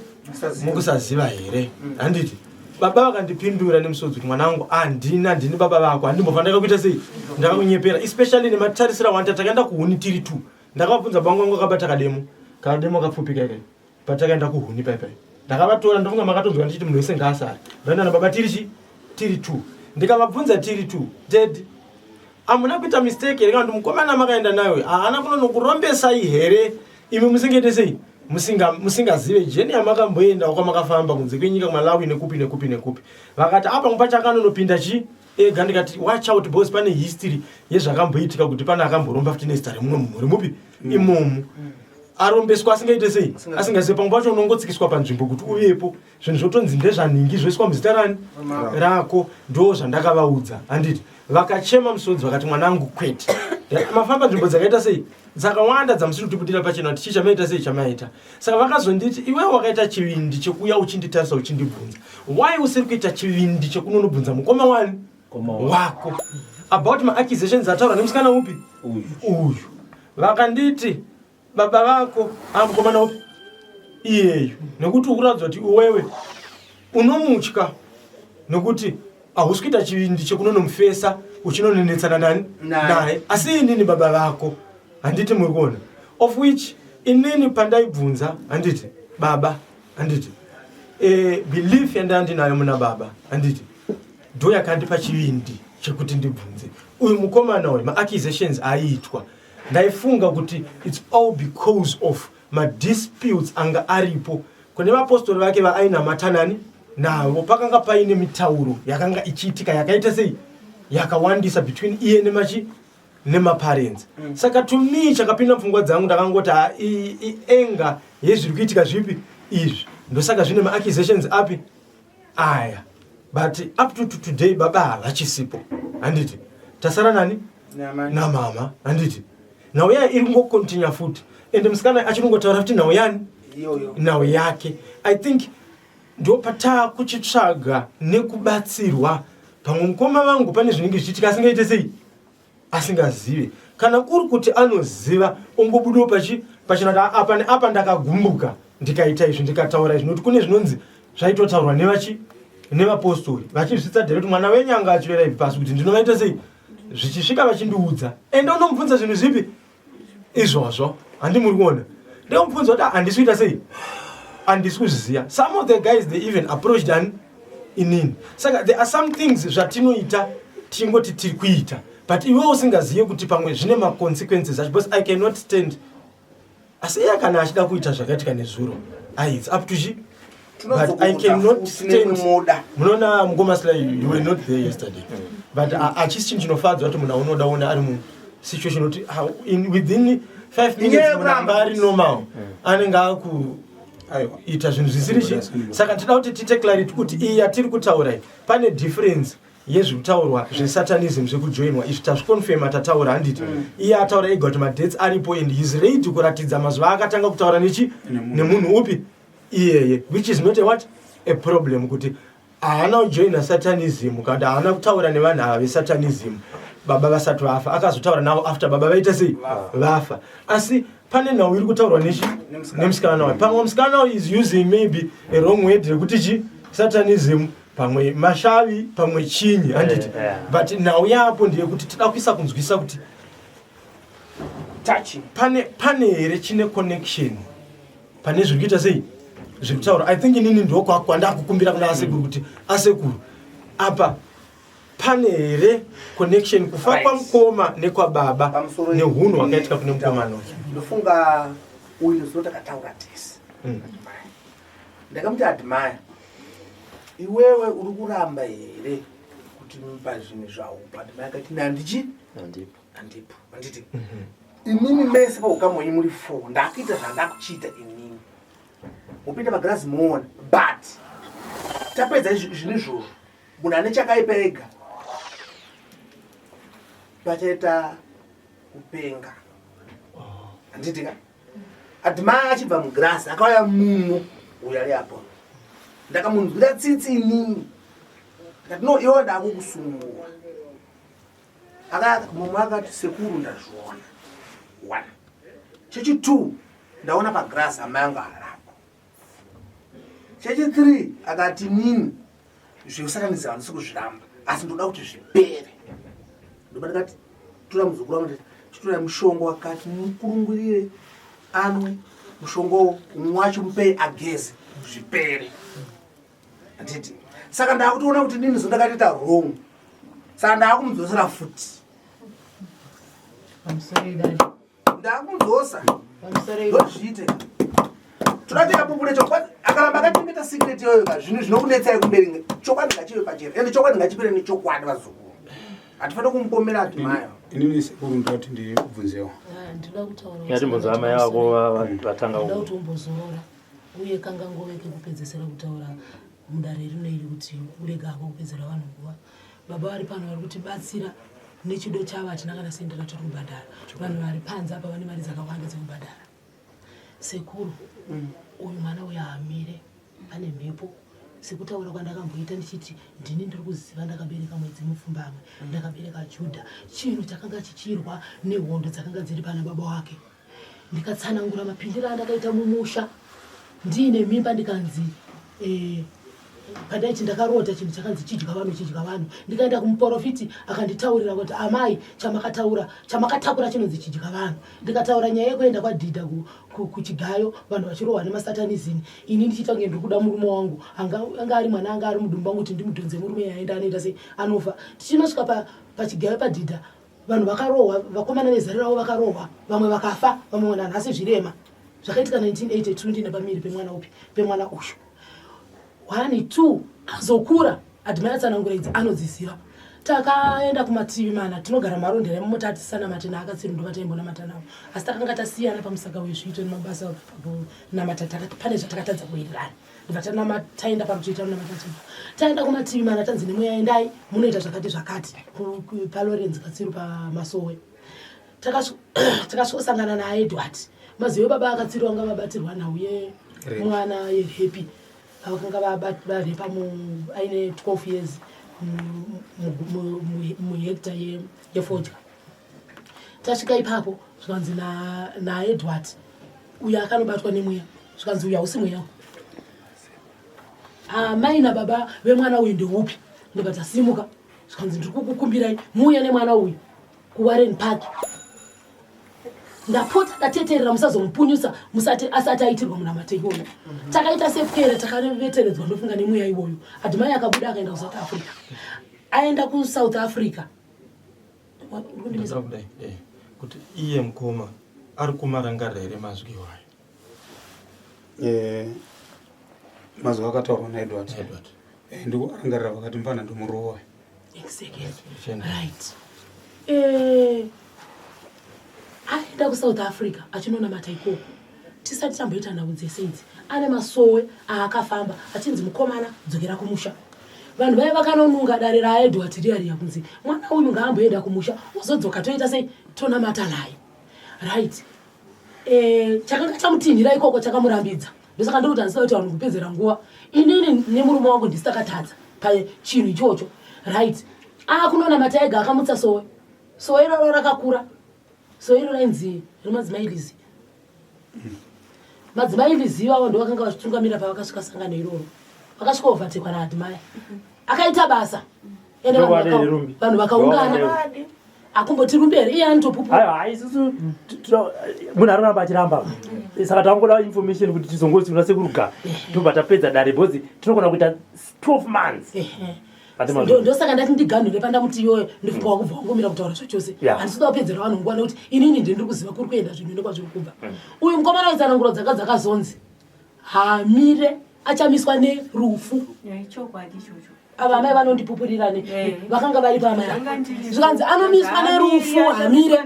mukusaziva here, handiti? Baba vakandipindura nemusodzi kuti mwanangu, handina, ndini baba vako, handimbofa ndakakuita sei, ndakakunyepera, especially nematarisira wanta. Takaenda kuhuni tiri two, ndakavabvunza bangu vangu akabata kademo, kademo kapfupika ikai. Patakaenda kuhuni paipai, ndakavatora, ndofunga makatonzwa ndichiti munhu wese ngaasare. Ndaenda nababa tiri chi tiri two, ndikavabvunza tiri two, "Daddy, hamuna kuita mistake here, kana kuti mukomana makaenda nayo haana kunonokurombesai here, imi musingaite sei, musingazive journey yamakamboenda kwamakafamba kunze kwenyika, kuMalawi nekupi nekupi nekupi?" Vakati apa mupacho akanonopinda chi ega. Ndikati watch out, because pane history yezvakamboitika, kuti pane akamboromba futi nezita remumwe mumhuri mupi imomo, arombeswa asingaite sei, asingazive. Pamwe pacho unongotsikiswa panzvimbo kuti uvepo, zvinhu zvotonzi ndezvanhingi, zvoiswa muzita rani rako. Ndo zvandakavaudza, handiti? Vakachema musodzi, vakati mwanangu, kwete, mafamba nzvimbo dzakaita sei, dzakawanda, dzamusiri kutibudira pachena kuti chii chamaita sei, chamaita. Saka vakazonditi iwe wakaita chivindi chekuuya uchinditarisa uchindibvunza, why usiri kuita chivindi chekunonobvunza mukoma wani wako about maaccusations ataurwa nemusikana upi uyu? Vakanditi baba vako amukomana upi iyeyu, nekuti ukuratidza kuti iwewe unomutya, nekuti hausi kuita chivindi chekunonomufesa uchinonenetsana nani naye, asi inini baba vako, handiti? Muri kuona, of which inini pandaibvunza, handiti, baba, handiti, belief yandandinayo muna baba, handiti, ndo yakandipa chivindi chekuti ndibvunze uyu mukomana uyu maaccusations aiitwa. Ndaifunga kuti it's all because of madisputes anga aripo kune vapostori vake vaainamata nani navo. Pakanga paine mitauro yakanga ichiitika yakaita sei, yakawandisa between iye nemachi nemaparents. Saka to me, chakapinda mupfungwa dzangu, ndakangoti ha ienga yezviri kuitika zvipi izvi, ndosaka zvine maaccusations api aya. But up to today baba havachisipo, handiti? Tasara nani? Namama, handiti? Nhau yayo iri kungocontinue futi, ende musikana achiri futi nhau yani, nhau yake. I think ndo pataa kuchitsvaga nekubatsirwa. Pamwe mukoma vangu pane zvinenge zvichiitika asingaite sei, asingazive. Kana kuri kuti anoziva, ongobudawo pachina kuti apa neapa ndakagumbuka. Ndikaita izvi, ndikataura izvi, nokuti kune zvinonzi zvaitotaurwa nevachi nevapostori vachizvitsa dhere kuti mwana wenyu anga achivera ibvi pasi kuti ndinovaita sei, zvichisvika vachindiudza, ende unomubvunza zvinhu zvipi izvozvo, handi muri kuona? Ndomubvunza kuti handisi kuita sei, handisi kuzviziva. Some of the guys, they even approached an inini. Saka there are some things zvatinoita tingoti tiri kuita, but iwe usingazive kuti pamwe zvine maconsequences acho, because I cannot stand. Asi iye kana achida kuita zvakaitika nezuro, ai, it's up to she, but I cannot stand. Munoona, mukoma Sly, you were not there yesterday, but hachisi chinhu chinofadza kuti munhu aunoda ona ari musituation kuti within 5 minutes munhu anga ari normal anenge akuita zvinhu zvisiri chi. Saka tinoda kuti tiite clarity kuti iyi yatiri kutaura iyi, pane difference yezvikutaurwa zvesatanism zvekujoinwa izvi. Tazviconfirma, tataura, handiti? Iye ataura ega kuti madates aripo and he's ready kuratidza mazuva akatanga kutaura nechi nemunhu upi iyeye, which is not a what, a problem, kuti haana kujoina satanism kana kuti haana kutaura nevanhu ava vesatanism baba vasati vafa. Akazotaura navo after baba vaita sei, vafa. Asi pane nhau iri kutaurwa nechi nemusikana wayo. Pamwe musikana wayo is using maybe a wrong word rekuti chi satanism, pamwe mashavi, pamwe chinyi, handiti? But nhau yapo ndeyekuti tida kuisa kunzwisa kuti pane here chine connection pane zviri kuita sei, zviri kutaura. I think inini ndo kwandakukumbira kuna asekuru kuti asekuru, apa pane here connection kufa kwamukoma nekwababa Pamusoro neunhu hwakaitika kune mukomana uyu? Ndofunga uyu zino takataura tese. Ndakamuti, "Admire, iwewe uri kuramba here kuti pazvinhu zvaupa?" Admire akati, "Nandichi Handipo." Handipo, handiti? Inini mese paukama wenyu muri four, ndakuita zvandakuchiita inini, mupinda magirazi muona, but tapedza zvinhu izvozvo, munhu ane chakaipa ega pachaita kupenga, handiti ka?" Admire achibva mugirasi akauya muno, uyo ari apo, ndakamunzwira tsitsi inini, ndikati, "No, iwe ndakukusungura." Mumwe akati, "Sekuru, ndazviona one, chechi two ndaona pagirasi amai angu harapo, chechi three." Akati, "Nini zvekusatanidza handisi kuzviramba, asi ndoda kuti zvipere." Ndoba ndikati, "Tora muzukuru wangu." Ndati, "Chitorai mushongo wakati, mukurungurire anwe mushongowo, umwe wacho mupei ageze, zvipere," handiti? Saka ndakutoona kuti nini zondakatoita wrong, saka ndakumudzosera futi. Pamusoro idai. Ndakumudzosa. Pamusoro idai. Ndozviite, toda kuti apupure chokwadi. Akaramba akachengeta secret iyoyo ka, zvinhu zvinokunetsai kumberi. Chokwadi ngachive pachena, ende chokwadi ngachipere nechokwadi. Vazukuru, hatifaniri kumupomera Admire. Inini sekuru, ndoti ndibvunzewo. Ah, ndinoda kutaura. Ngatimbonzwa amai vako vatanga. Ndoda kuti umbozorora, uye kangangove kekupedzesera kutaura mudare rino iri, kuti urega hako kupedzera vanhu nguva. Baba vari pano vari kutibatsira nechido chavo, hatina kana sendi ratiri kubhadhara. Vanhu vari panze apa vane mari dzakawanda dzekubhadhara. Sekuru, uyu mwana uyu haamire, ane mhepo. Sekutaura kwandakamboita ndichiti ndini ndiri kuziva, ndakabereka mwedzi mupfumbamwe, ndakabereka Judha, chinhu chakanga chichirwa nehondo dzakanga dziri pana baba wake. Ndikatsanangura mapindiro andakaita mumusha ndiine mimba, ndikanzi pandaiti ndakarota chinhu chakanzi chidya vanhu, chidya vanhu. Ndikaenda kumuprofiti, akanditaurira kuti, "Amai, chamakataura, chamakatakura chinonzi chidya vanhu." Ndikataura nyaya yekuenda kwadhidha kuchigayo, vanhu vachirohwa nemasatanism, ini ndichiita kunge ndiri kuda murume wangu anga ari mwana anga ari mudumbu wangu, kuti ndimudhonze murume yaenda anoita sei, anofa. Tichinosvika pachigayo padhidha, vanhu vakarohwa, vakomana vezare ravo vakarohwa, vamwe vakafa, vamwe nanhasi zvirema. Zvakaitika 1982, ndine pamiri pemwana upi, pemwana uyu. One, two, azokura. Admire tsanangura idzi anodziziva. Takaenda kumativi mana, tinogara Marondera imomo. Tatisana naakatsiri, ndova taimbonamata navo, asi takanga tasiyana pamusaka wezviito nemabasa pakunamata. Pane zvatakatadza kuwirirana, ndobva tanama taenda parutivi, tanonamata tibva taenda kumativi mana. Tanzi nemweya, "Endai munoita zvakati zvakati paLorenzi Katsiru pamasowe." Takasvikosangana naEdward Mazive, baba Akatsiru, vanga vabatirwa nhau yemwana yerape, vakanga varepa aine 12 years muhekta yefodya. Tasvika ipapo, zvikanzi naEdward, uyo akanobatwa nemweya. Zvikanzi uyu hausi mweya. Amai nababa vemwana uyu ndeupi? Ndobva tasimuka. Zvikanzi ndiri kukukumbirai muuye nemwana uyu kuWarren Park. Ndapota ndateterera musazomupunyusa musati asati aitirwa munamato iwoyo. Takaita sepwere takaveteredzwa ndofunga nemweya iwoyo. Admire akabuda akaenda kuSouth Africa. Aenda kuSouth Africa. Ndinoda kudai eh, kuti iye mukoma ari kumarangarira here mazwi iwayo? Eh, mazwi akataurwa naEdward. Edward. Eh, ndikuarangarira vakati mfana ndomurowa. Exactly. Right. Eh, aenda kuSouth Africa achinonamata ikoko. Tisati tamboita nhau dzese idzi. Ane masowe aakafamba achinzi mukomana dzokera kumusha. Vanhu vaya vakanonunga dare raEdward riya riya kunzi mwana uyu ngaamboenda kumusha ozodzoka toita sei tonamata naye. Right. Eh, chakanga chamutinhira ikoko chakamurambidza. Ndosaka ndiri kuti handisida kuti vanhu kupedzera nguva. Inini nemurume wangu ndisi takatadza pachinhu ichocho. Right. Akunonamata ega akamutsa sowe. Sowe iroro rakakura. Sowe iro rainzi remadzimai Lizzy. Madzimai Lizzy ivavo ndo vakanga vachitungamira pavakasvika sangano iroro. Vakasvika overtekwa naAdmire. Akaita basa. Ende vanhu vakaungana. Akumboti rumbi here iye anotopupura. Aiwa, isusu munhu ari kuramba achiramba. Saka tangoda information kuti tizongoti una sekuru ga. Tobva tapedza dare because tinogona kuita 12 months. Ndosaka ndati ndiganhure pandamuti iyoyo ndifunga wakubva wangomira kutaura zvachose. Handisi kuda kupedzera vanhu nguva nekuti inini ndini ndiri kuziva kuri kuenda zvinhu nekwazviri kubva. Uyu mukomana wetsananguro dzaka dzakazonzi hamire achamiswa nerufu. Chokwadi ichocho. Ava amai vanondipupurira ne vakanga vari pamai. Zvikanzi anomiswa nerufu hamire.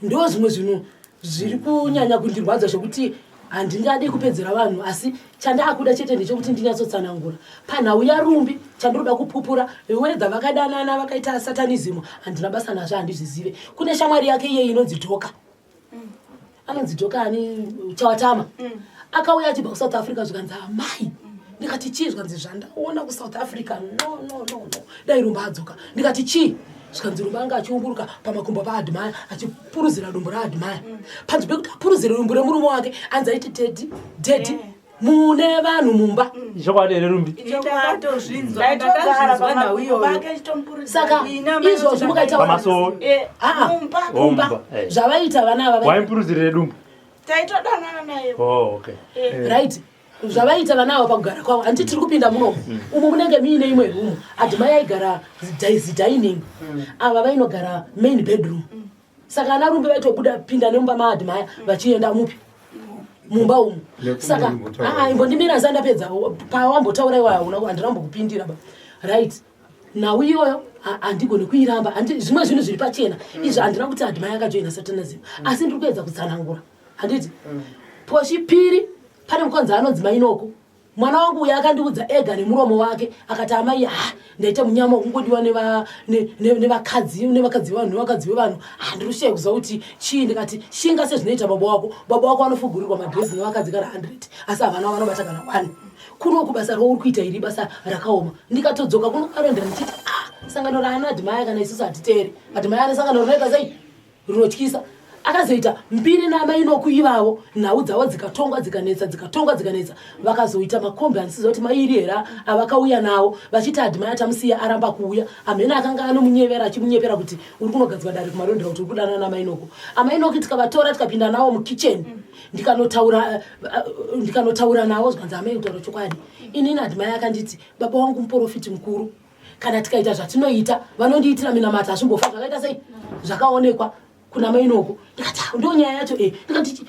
Ndo zvimwe zvinhu zviri kunyanya kundirwadza zvekuti handingadi kupedzera vanhu, asi chandakuda chete ndechekuti ndinyatsotsanangura panhau yaRumbi. Chandinoda kupupura, wedha vakadanana vakaita satanism handina basa nazvo, handizvizive. Kune shamwari yake iye inonzi Dhoka, anonzi Dhoka ani Chawatama, akauya achibva kuSouth Africa. Zvikanzi amai, ndikati chii? Zvikanzi zvandaona kuSouth Africa, no no no no, dai Rumba adzoka. Ndikati chii? Zvikanzi Rumba anga achiumburuka pamakumbo paAdmire achipuruzira dumbu raAdmire. Panzvimbo pekuti apuruzire dumbu remurume wake, anzi aiti daddy daddy mune vanhu mumba. Chokwadi here Rumbi? Saka izvozvo mukaita Pamasowe? Kumba zvavaita vana ava Waimupuruzirire dumbu? Taitodanana naye. Oh, okay. Right, zvavaita vana ava pakugara kwavo, handiti tiri kupinda munomu umu munenge muine imwe room. Admire aigara zidining, ava vainogara main bedroom. Saka ana Rumbi vaitobuda pinda nemumba maAdmire vachienda mupi mumba umu. Saka imbondimira ndisati ndapedza. Pawambotaura iwayo hauna, handina kumbokupindira ba. Right, nhau iyoyo handigoni kuiramba. Zvimwe zvinhu zviri pachena izvi. Handina kuti Admire akajoina satanism, asi ndiri kuedza kutsanangura, handiti? Pochipiri pane mukonzi anonzi Mainoko. Mwana wangu uyo akandiudza ega nemuromo wake, akati amai, ha, ndaita munyama wekungodiwa nevakadzi nevakadzi vevanhu nevakadzi vevanhu. Handiri kushaye kuziva kuti chii. Ndikati shinga sezvinoita baba wako. Baba wako vanofugurirwa madhirezi nevakadzi kana 100, asi havana vanobata kana 1. Kunoku basa rauri kuita iri basa rakaoma. Ndikatodzoka kuno kukarendera ndichiti ah, sangano raana Admire kana isusu hatiteeri. Admire ane sangano rinoita sei rinotyisa. Akazoita mbiri namainoku ivavo, nhau dzavo dzikatongwa dzikanetsa, dzikatongwa dzikanetsa. Vakazoita makombi, handisiziva kuti mairi here avakauya nawo, vachiti Admire tamusiya aramba kuuya. Amhene akanga anomunyevera achimunyepera kuti uri kunogadzwa dare kumarondera kuti uri kudanana namainoko. Amainoki tikavatora tikapinda nawo mukicheni, ndikanotaura navo. Zvikanzi amai, kutaura chokwadi, inini Admire akanditi baba wangu muprofiti mukuru, kana tikaita zvatinoita vanondiitira minamata, hazvimbofa zvakaita sei zvakaonekwa kuna Mainoko. Ndikati ah, ndo nyaya yacho e. Ndikati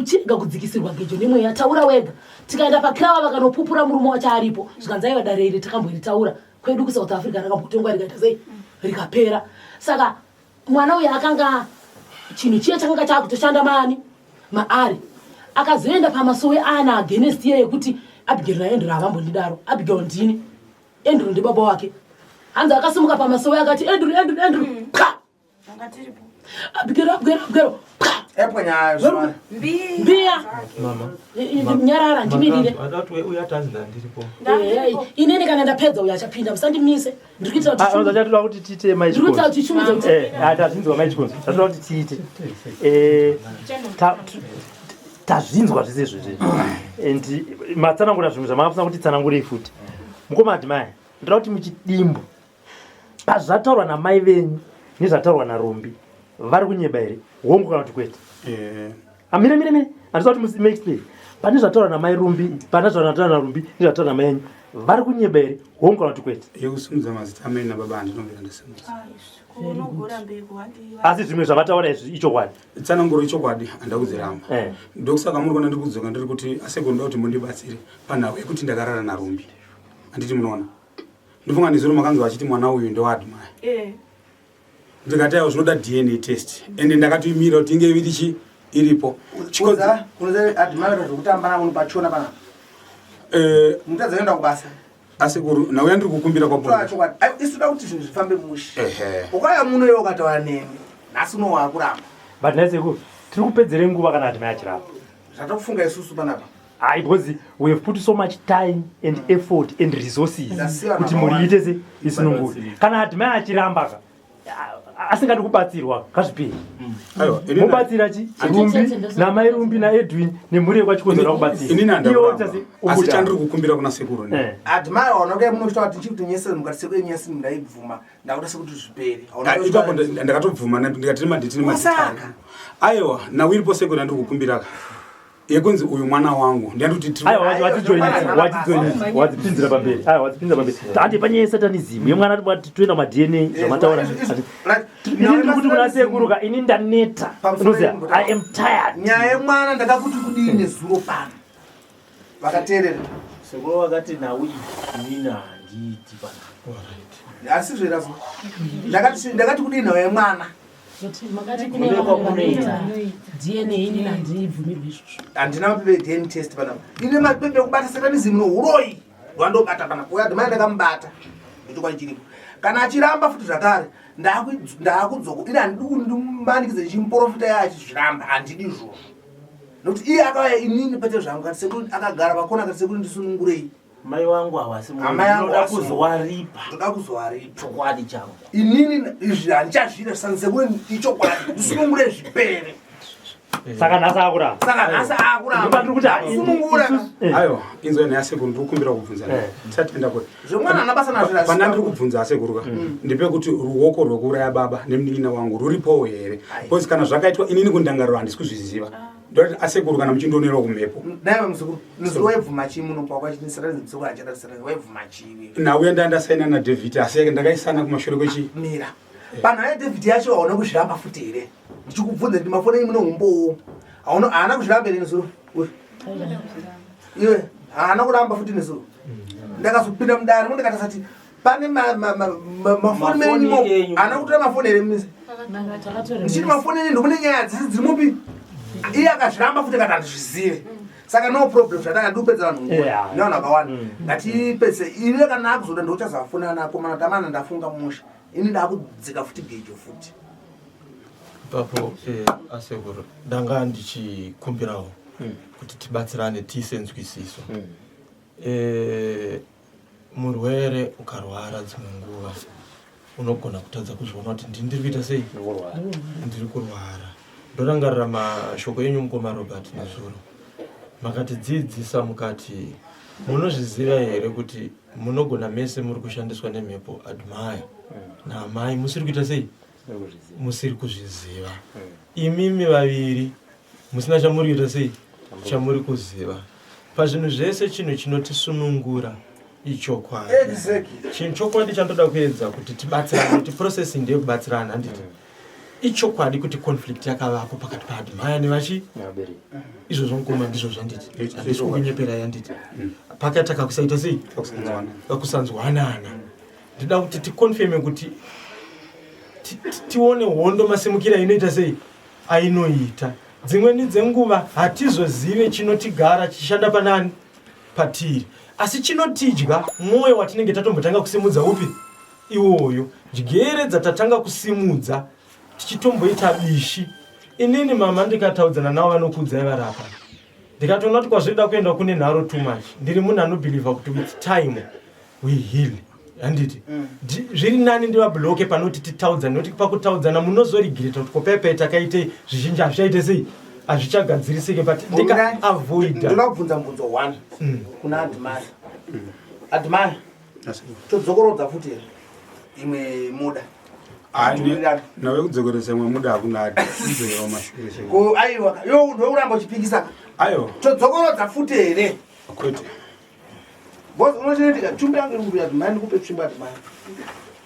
chirega kudzikisirwa gejo nemweya, taura wega. Tikaenda pakrawa vakanopupura murume wacho aripo. Zvikanzi aiwa, dare iri takamboritaura kwedu kuSouth Africa, rakambotongwa rikaita sei rikapera. Saka mwana uyu akanga chinhu chiye chakanga chaakutoshanda maani maari. Akazoenda pamasowe ana against iye yekuti Abigail naAndrew havambondidaro. Abigail ndini, Andrew ndibaba wake. Hanzi akasimuka pamasowe akati Andrew, Andrew, Andrew, pa Abigail, Abigail, Abigail, pa mbiya. Nyarara ndimirire. Inini kana ndapedza uyo achapinda, musandimise. Ndiri kuitira kuti Chatoda kuti tiite mai Ndiri kuitira kuti tichungudze kuti Tazvinzwa mai Chikonzo. Chatoda kuti tiite. Tazvinzwa zvese izvozvi and matsanangura zvimwe zvamakafanira kuti tsanangurei futi. Mukoma Admire, ndoda kuti muchidimbu pazvataurwa namai venyu nezvataurwa naRumbi vari kunyeba here? Hongu kana kuti kwete? Eh. Amire mire mire, handisa kuti muexplain. Pane zvataurwa namai Rumbi, pane zvataurwa naRumbi nezvataurwa namai venyu vari kunyeba here? Hongu kana kuti kwete? Yekusimudza mazita amai nababa handinobvira ndasimudza. Asi zvimwe zvavataura izvi ichokwadi. Tsananguro ichokwadi handakudziramba. Eh. Ndokusaka muri kuona ndiri kudzoka ndiri kuti asekuru ndoda kuti mundibatsire panhau yekuti ndakarara naRumbi. Handiti munoona? Ndofunga nezuro makanzwa achiti mwana uyu ndewaAdmire. Eh. Ndikati aiwa zvinoda DNA test. Ende ndakatoimira kuti inge iri chi iripo. Chikodza kunoza Admire zvekutamba navo pachona panapa. Eh, mutadza kuenda kubasa. Asekuru, nauya ndiri kukumbira kwa chokwadi. Isu da kuti zvinhu zvifambe mushe. Ukauya muno iwe ukataura neni. Nhasi uno wakuramba. But nhai sekuru, tiri kupedzere nguva kana Admire achiramba. Zvatokufunga isusu panapa. Hayi because we have put so much time and effort and resources kuti mhuri iite se isunungure. Kana Admire achiramba ka asingadi kubatsirwa ngazvipere. Mobatsira chi Rumbi namai Rumbi naEdwin nemhuri yekwaChikonzora kubatsira. Inini Iwe woita se asi chandiri kukumbira kuna sekuru eh. Admire wanoke munochita kuti chikuti nyese mukati sekuru nyese ndaibvuma ndakuda sekuti zvipere. Ipapo ndakatobvuma ndikati nemadhiti nemadhiti. Aiwa nawiripo sekuru ndiri kukumbira ka. Yekunzi uyu mwana wangu ndiyandikuti aiwa wadzijoinisa wadzijoinisa wadzipinzira pamberi aiwa wadzipinzira pamberi tandi panyaya yesatanism yemwana toenda maDNA eh, zvamataura ini ndiri kuti kuna sekuru ka ini ndaneta unoziva I am tired nyaya yemwana ndakakuti kudii nezuro pano vakateerera sekuru vakati nhau iyi inini handiiti pana asi zverazo ndakati kudii nhau yemwana Makati kune vamwe vanoita DNA ini handibvumirwi izvozvo. Handina mapepa eDNA test panapa. Ine mapepa ekubata satanism nohuroyi ndwandobata panapa. Uyo adhimai ndakamubata. Ndochokwadi chiripo. Kana achiramba futi zvakare ndaakudzoka. Ini handidi kuti ndimumanikidze ndichimuporofita iye achizviramba. Handidi izvozvo. Nokuti iye akauya inini pete zvangu kati sekuru akagara pakona kati sekuru ndisunungurei. Mai wangu havasi Amai angu ndoda havasi kuzowaripa. Ndoda kuzowaripa. Chokwadi changu. Inini izvi handichazviita zvisanise kuti ichokwadi ndisunungure zvipere. Saka nhasi akuramba. Saka nhasi akuramba. Ndiri kuti sunungura. Eh. Aiwa, inzwa nyaya sekuru ndiri kukumbira kubvunza. Eh. Tisati taenda kure. Zvemwana haana basa nazvo. Pana ndiri kubvunza asekuru ka. Mm. Ndepekuti ruoko rwekuuraya baba nemunin'ina wangu ruripowo here? Because kana zvakaitwa inini kundangariro handisi kuzviziva. Ah. Ndoti asekuru kana muchindionerawo kumhepo. Dai muzukuru, muzukuru waibvuma chii muno kwakwa chini sara muzukuru achada sara waibvuma chii. Nauya ndandasaina na David asi ndakaisana kumashure kwechi. Mira. Panhau ya David yacho hauna kuzviramba futi here? Ndichikubvunza kuti mafoni enyu mune umbowo. Hauna haana kuzviramba here nezuro? Iwe haana kuramba futi nezuro. Ndakazopinda mudare ndikatasati pane mafoni menyu haana kutora mafoni here mise ndichiti mafoni enyu ndokune nyaya dzisi dziri mupi iye akazviramba futi akati handizvizive saka no problem zvatanga ndikupedza vanhu nguva nevanhu vakawanda mm. ngatipedze iwe kana akuzoda ndochazafona nakomana tamana ndafunga musha ini ndakudzika futi gejo futi ipapo eh, asekuru ndanga ndichikumbirawo mm. kuti tibatsirane tiise nzwisiso mm. Eh, murwere ukarwara dzimwe nguva unogona kutadza kuzviona kuti ndini ndiri kuita sei ndiri kurwara ndorangarira mashoko enyu mukoma robert nezuro makatidzidzisa mukati munozviziva here kuti munogona mese muri kushandiswa nemhepo admire naamai musiri kuita sei musiri kuzviziva imimi vaviri musina chamuri kuita sei chamuri kuziva pazvinhu zvese chinhu chinotisunungura ichokwadi exactly. chinhu chokwadi chandoda kuedza kuti tibatsirane kuti processing ndeyekubatsirana handiti mm. ichokwadi kuti conflict yakavapo pakati paadmaya nevachi izvozvo mukoma ndizvo zvanditi handisi kukunyeperai handiti mm. pakati akakusaita sei kakusanzwanana ndida kuti ticonfirme kuti tione hondo masimukira inoita sei ainoita Dzimweni dzenguva hatizozive chinotigara chichishanda panani patiri, asi chinotidya mwoyo watinenge tatombotanga kusimudza upi iwoyo. Dyere dzatatanga kusimudza tichitomboita bishi. Inini mama ndikataudzana navo vanokuudzai varapa ndikatoona kuti kwazvoida kuenda kune nharo too much. Ndiri munhu anobhilivha kuti with time we heal handiti mm. zviri nani ndivabloke panoti titaudzane nekuti pakutaudzana munozorigireta kuti kopepe takaitei zvizhinji hazvichaite sei Hazvichagadzirisike, but ndikaavoida. Ndoda kubvunza mubvunzo one kuna Admire. Admire, todzokorodza futi here imwe muda? Nawe kudzokoresa imwe muda hakuna, kudzokera kumashure. Ko aiwa, iwe ndokuramba uchipikisa. Aiwa. Todzokorodza futi here? Kwete. Because unochinoitika, tsvimbo yangu iri kupi? Admire, ndikupe tsvimbo, Admire,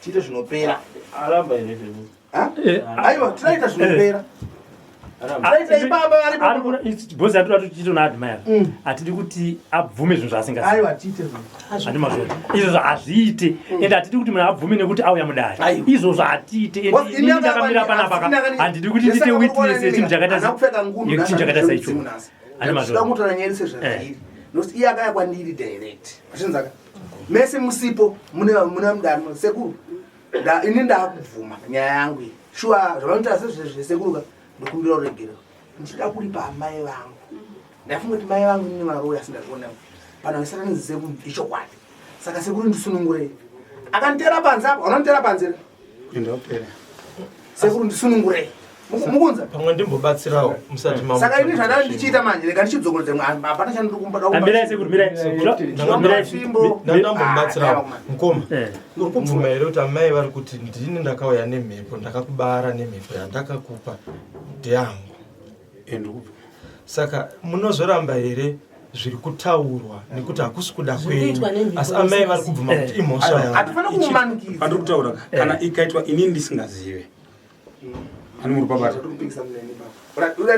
tiite zvinopera. Aramba here? Aiwa, tinoita zvinopera. Tinoita ipapa aripo. Bhozi atoda kuti na Admire, hatidi kuti abvume zvinhu zvaasingazivi. Aiwa, tiite zvinhu. Handi mazvona, izvozvo hazviite, ende hatidi kuti munhu abvume nekuti auya mudare. Izvozvo hatiite. Ende inini ndakamira panapa ka, handidi kuti ndiite witness yechinhu chakaita Kupfeka ngundu. Yechinhu chakaita saicho. Handi Zvida mazvona. kutaura nyaya sezvazviri, nokuti iye akaya kwandiri direct, achinzaka mese musipo, mune mune mudare. Sekuru, ini ndakubvuma nyaya yangu iyi, shuwa zvavanoita sezvezve. Ka, ndokumbira uregero, ndichida kuripa amai vangu. Ndafunga kuti mai vangu nini varoyi, asi ndazviona pano vesatanidzi. Sekuru, ichokwadi. Saka sekuru, ndisunungurei. Akanditera panze apa, unonditera panze. Ndopera. Sekuru, ndisunungurei. Mukunza. Pamwe ndimbobatsirawo musati. Saka ini zvandava ndichiita manje, rega ndichidzokorodza, hapana chandiri kumboda. Mirai sekuru, mirai. Mirai. Ndandambomubatsirawo. Mukoma, uri kubvuma here kuti amai vari kuti ndini ndakauya nemhepo, ndakakubara nemhepo yandakakupa ndeyangu? Saka munozoramba here zviri kutaurwa nekuti hakusi kuda kwenyu? Zviri kuitwa nemhepo. Asi amai vari kubvuma kuti imhosva yavo. Hatifaniri kumumanikidza. Pandiri kutaura ka, kana ikaitwa inini ndisingazive, ani muri pabata?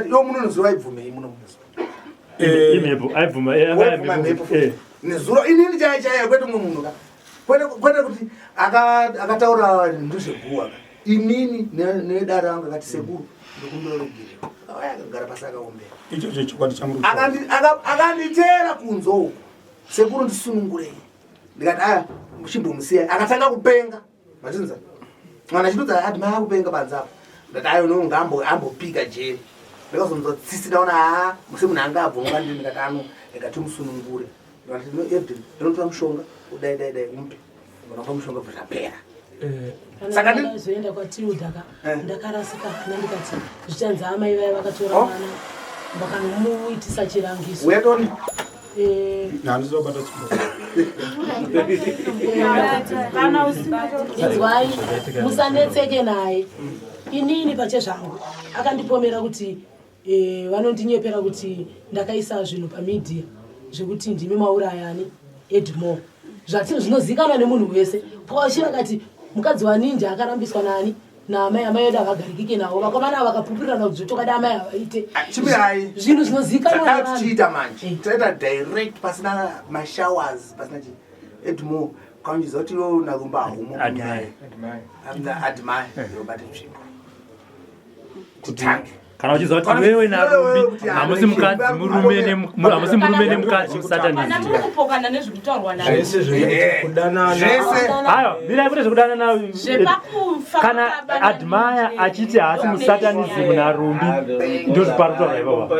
Iwo munonoziva, ibvumei muno munoziva. Imhepo aibvuma. Waibvuma mhepo futi nezuro, inini chaiyo chaiyo, kwete mumwe munhu ka, kwete kuti akataura ndezveguwa ka. Inini nedare rangu akati, "Sekuru, ndikumbira rugerero." Akauya akagara pasi akaombera. Ichocho chokwadi chamuri kutaura. Akanditera kunze uko, "Sekuru, ndisunungurei." Ndikati, "Aya, muchimbomusiya." Akatanga kupenga, machinza mwana achitodza ati mai akupenga panze apo. Ndati, "Ayo, no, ambopika jeri." Ndakazonzwa tsitsi, ndaona haa, muse munhu anga abvonga ndini. Ndikati, "Ano, rega timusunungure." Ndikati, "No, Evelyn, ndinotora mushonga, udai dai dai, umupe." Ndinopa mushonga, bva zvapera. Saka ndakazoenda kwaTilda ka, ndakarasika hana, ndikati zvichanzi amai vaya vakatora mwana vakanomuitisa chirangiso. Uyatoni. Handizobata tsvimbo. Kana usina. Inzwai, musanetseke naye. Inini pachezvangu akandipomera kuti vanondinyepera kuti ndakaisa zvinhu pamedia zvekuti ndimi maurayani Edmore, zvatiri zvinozivikanwa nemunhu wese. Poshi vakati mukadzi waNinja akarambiswa nani? Naamai. Amai edu havagarikike navo vakomana ava, vakapupurirana kuti zvotokadi amai havaite. Chimirai. Zvinhu zvinozivikanwa Zvatava nevanhu. tichiita manje, taita direct, pasina mashowers, pasina chi. Edmore, kaunjiza kuti iwe narumba haumo munyaya. Admire, yobate tsvimbo. Kuti kana uchiziva kuti wewe naRumbi hamusi mukadzi murume hamusi murume nemukadzi Kana musatanism. muri kupokana nezvekutaurwa naye. Zvese zvekuti kudanana. Aiwa, mirai, kune zvekudanana. Zvepakufa. Kana Admire achiti haasi musatanism naRumbi, ndozvipari kutaurwa ipapa.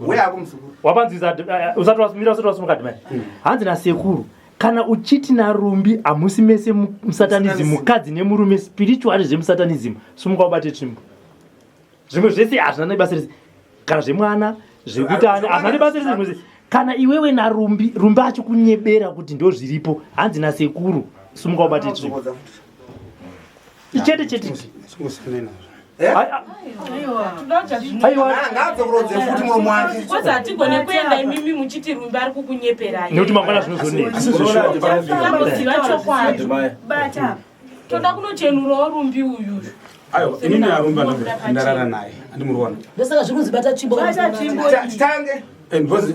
Uyako muzukuru. Wapanzwisa usati mira, usati wasimuka Admire. Hanzi nasekuru, kana uchiti naRumbi hamusi mese musatanism, mukadzi nemurume, spiritually zvemusatanism, sumuka ubate tsvimbo. Zvimwe zvese hazvina nebasa rese, kana zvemwana zvekuti hazvina nebasa rese zvimwe zvese. Kana iwewe naRumbi, Rumbi achikunyebera kuti ndo zviripo, hanzi nasekuru, sumuka ubate tsvimbo. Chete chete. Singosiyanai nazvo. Aiwa. Ngaadzokorodze futi muromo wake. Kwanza hatigone kuenda imimi muchiti Rumbi ari kukunyeperai. Nekuti mangwana zvinozonetsa. Asi zveshuwa. Tamboziva chokwadi. Bata. Toda kunochenurawo Rumbi uyuyu. Aiwa, inini arumba ndarara naye, handimuriwana. Ndosaka zviri kunzi bata tsvimbo kana Bata usina tsvimbo. kubata. Titange. And because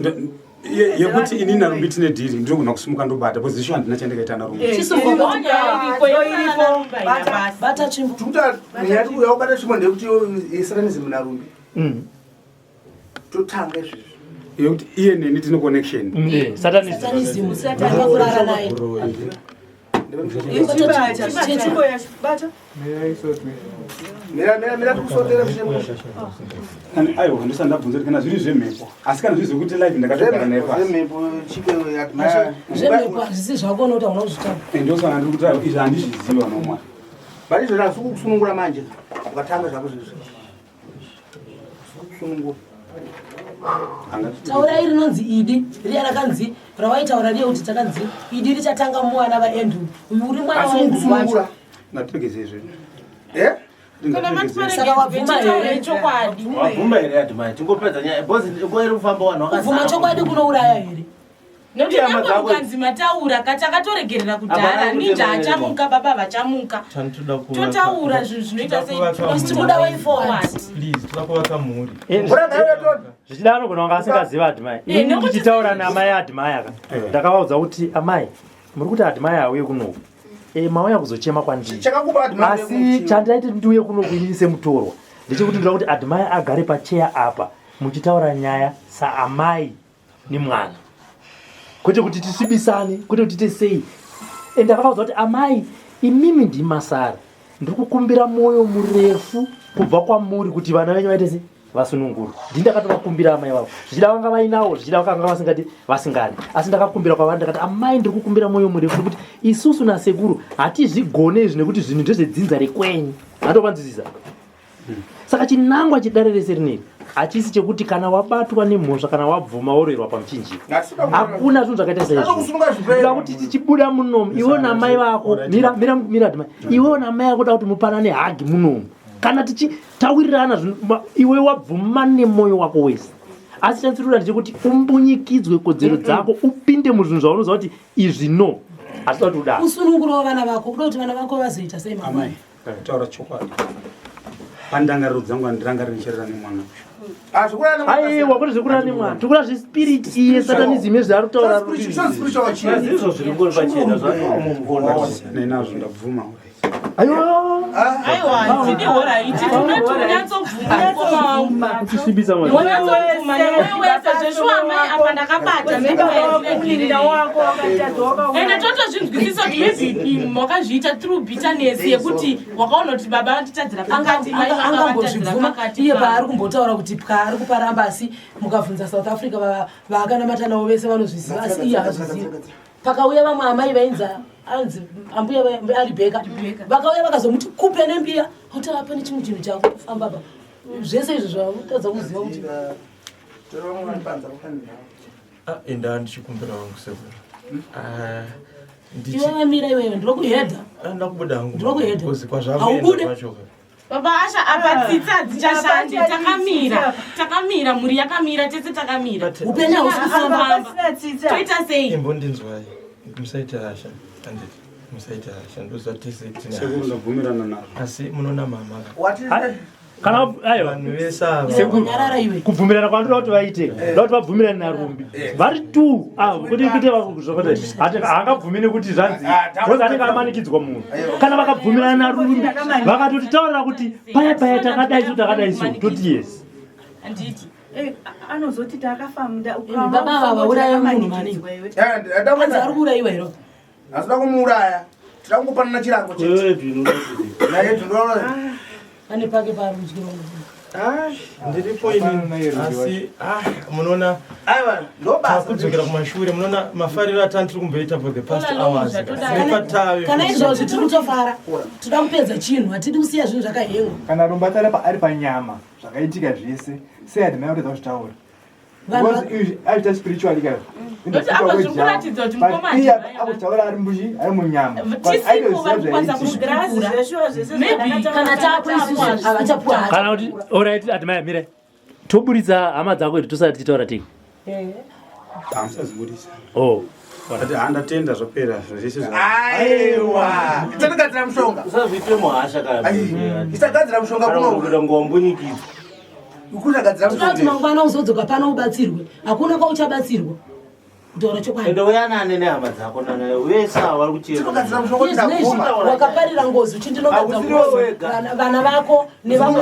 yekuti inini naRumbi tine dhiri, ndinogona kusimuka ndobata, because isho handina chandikaita naRumbi. Chisumuka. Nyaya iriko yekurara naRumbi haina basa. Bata tsvimbo. Tikuta nyaya tikuuya kubata tsvimbo ndeyekuti yesatanism naRumbi. Totanga izvezvi. Yekuti iye neni tine connection. Satanism. Satanism. Ndakakurara naye. Ichibata. Tsvimbo yacho. Bata. Mira, mira, mira, tikusotera mushe. Aiwa, ndosati ndabvunza kuti kana zviri zvemhepo, asi kana zviri zvekuti live ndakatogara naye pasi. Zvemhepo chike, Admire. Zvemhepo hazvisi zvako, nokuti hauna kuzvitaura. Ndosaka ndiri kuti aiwa, izvi handizviziva nomwa. But izvozvo hazisi kukusunungura manje. Ukatanga zvako zvezvi. kusunungura. Taurai rinonzi idi riya rakanzi rawaitaura riye kuti takanzi idi richatanga mwana vaAndrew. Uyu uri mwana Asi waAndrew wacho. kusunungura. Ngatiregeze izvezvi. Eh? Saka wabvuma here? Chokwadi. Wabvuma here, Admire? Tingopedza nyaya because nguva iri kufamba, vanhu Kubvuma vakazara. chokwadi kunouraya here? Nekuti Hama nyangwe dzako- mukanzi mataura ka, takatoregerera kudhara. Hapana Ninja kutema achamuka, baba vachamuka. Tanotoda kuvaka- Totaura zvinhu zvinoita Toda kuvaka sei? mhuri. Tikuda way forward. Please, toda kuvaka mhuri. Zvichida anogona kunge asingazivi Admire. Eh, Ini nekuti ndichitaura naamai Admire ka, ndakavaudza kuti amai, muri kuti Admire auye kunoku, mauya kuzochema kwandiri, Chakakupa Admire asi kuchema. chandaiti ndiuye kunoku inini semutorwa ndechekuti ndoda kuti Admire agare pacheya apa muchitaura nyaya saamai nemwana, kwete kuti tisvibisane, kwete kuti tiite sei. Ende ndakavaudza kuti amai, imimi ndimasara, ndiri kukumbira mwoyo murefu kubva kwamuri kuti vana venyu vaite sei, vasunungurwe. Ndini ndakatovakumbira amai vavo. Zvichida vanga vainawo, zvichida vakanga vasingati vasingadi, asi ndakakumbira kwavari, ndakati amai, ndiri kukumbira mwoyo murefu nekuti isusu nasekuru hatizvigone izvi, nekuti zvinhu ndezvedzinza rekwenyu. Handovanzwisisa. Saka chinangwa chedare rese rineri hachisi chekuti kana wabatwa nemhosva, kana wabvuma, woroerwa pamuchinjiko. Hakuna zvinhu zvakaita saizvozvo. Kuti tichibuda munomu, iwe namai vako, mira mira mira, Admire. Iwe namai vako, da kuti mupanane hug munomu kana tichitaurirana zvinhu. Iwe wabvuma nemwoyo wako wese, asi chandiroda ndechekuti umbunyikidzwe kodzero dzako, upinde muzvinhu zvaunoziva kuti izvi no, hatida kuti udaro. Usunungurawo vana vako. Kuda kuti vana vako vazoita sei mangwana? Amai, kutaura chokwadi, pandangariro dzangu handirangariri ndichirara nemwana uyu. Aiwa, kwete zvekurara nemwana, tikura zvespiriti iye satanism ezvaari kutaura. Izvo zviri ngori pachena zvanomumvona. Nenazvo ndabvuma. Aiwa, handidi horaiti, tinoti unyatsobvuma mukoma wangu. Kutisvibisa mwana. Unyatsobvuma nemoyo wese zveshuwa. Amai, apa ndakabata. Ende totozvinzwisisa kuti maybe wakazviita through bitterness yekuti wakaona kuti baba vanditadzira pakati, mai vanga vatadzira Angambozvibvuma pakati. iye paari kumbotaura kuti pwa ari kuparamba, asi mukabvunza South Africa vaakanamata navo vese vanozviziva, asi iye haazvizivi. Pakauya vamwe amai vainzi anzi ambuya Aribheka, vakauya vakazomuti kupe nembiya kuti apa pane chimwe chinhu chakufamba pa zvese izvo zvavotadza kuziva kuti Ah, enda ndichikumbira wangu sekuru. Ah, Iwe vamira iwewe, ndinokuhedha. Ndakubuda hangu. Ndinokuhedha. Because Haubude. kwazvakuenda kwacho. Baba Asha, apa tsitsi hadzichashandi. Takamira, takamira, mhuri yakamira, tese takamira. Upenyu hausi kufamba. Toita sei? Imbondinzwai, musaite hasha, anditi musaite hasha, ndoziva tese tine Sekuru, hasha. ndabvumirana nazvo. Asi munoona mama Kana aiwa, vanhu vese ava. Sekuru, kubvumirana kwandinoda kuti vaite, ndoda kuti vabvumirane naRumbi vari two avo, kuti kuite zvakati haangabvumi nekuti zvanzi because anenge amanikidzwa munhu. Kana vakabvumirana naRumbi, vakatotitaurira kuti paya paya takadai so, takadai so, toti yes. Handiti Anozoti takafamba. Baba ava vauraya munhu mani. Anzi ari kuurayiwa here? Hasina kumuuraya, tida kungopanana chirango chete. Naye tinoona. Ane pake paari kudyira. Ndiripo ini, asi ah, munoona takudzokera kumashure. Munoona mafariro atani tiri kumboita for the past hours nepatave. Kana izvozvi tiri kutofara, toda kupedza chinhu, hatidi kusiya zvinhu zvakahengwa. Kana Rumbi ari panyama, zvakaitika zvese sei Admire kutadza kuzvitaura? Vanhu Because izvi azviita spiritually ka. Ndokuti apa zviri kuratidza kuti mukoma Admire Akutaura ari muchi, ari munyama. Tisipo vari kukwanisa kuzvikura. Maybe Kana tapo isusu havachapuwa. Kana kuti alright, Admire, mire toburitsa hama dzako iri, tosati tichitaura tega. Hamusazibudisa. Oh. Ati handatenda, zvapera zvese. Aiwa, tisatogadzira mushonga. Usazviite muhasha kana. Tisagadzira mushonga Kana kuno. kuita ngombunyikidzwa. Kusagadzira Toda kuti mushonga. mangwana uzodzoka pano ubatsirwe. Hakuna kwauchabatsirwa, kutaura chokwadi. Ende uyanane nehama dzako nanayo vese ava vari kuchema. Izvi wakaparira ngozi uchindinongadza Hausiriwo ngozi. wega. Vana vako nevamwe.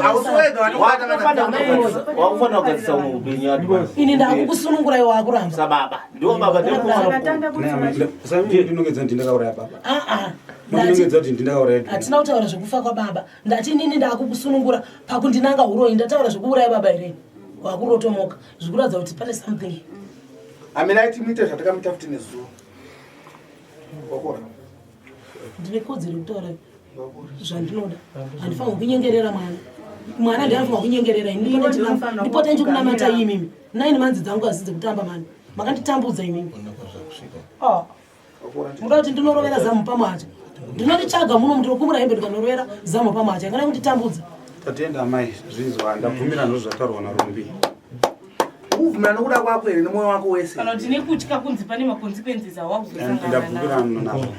Wakufanira kugadzisa umwe upenyu, Admire. Ini ndakukusunungura, iwe wakuramba. Sababa ndiwo baba. Ndinongedza kuti ndakauraya baba? Aa. Ndinongedza kuti ndindakauraya? Hatina kutaura zvekufa kwababa. Ndati inini ndakukusunungura pakundinanga uroyi. Ndataura zvekuuraya baba here? Wakurotomoka, zvikuratidza kuti pane something. Amina, timuite zvatakamuita futi nezuva wakora. Ndine kodzero yekutaura zvandinoda, handifanirwi kunyengerera mwana. Mwana ndiye anofanirwa kunyengerera ini. Ndipota ndichikunamata imimi. Nine months dzangu hadzisi dzekutamba mani. Makanditambudza imimi. Ah. Muda kuti ndinorovera zamu pamacha. Ndinonditsvaga muno ndinokumura hembe ndikanorovera zamu pamacha. Kana kunditambudza. Tatenda amai zvinzwa ndabvumira ndozvataurwa naRumbi. Ukubvumira nokuda kwako here nemwoyo wako wese? Kana kuti nekutya kunzi pane maconsequences awakuzosangana Ndabvumirana nazvo.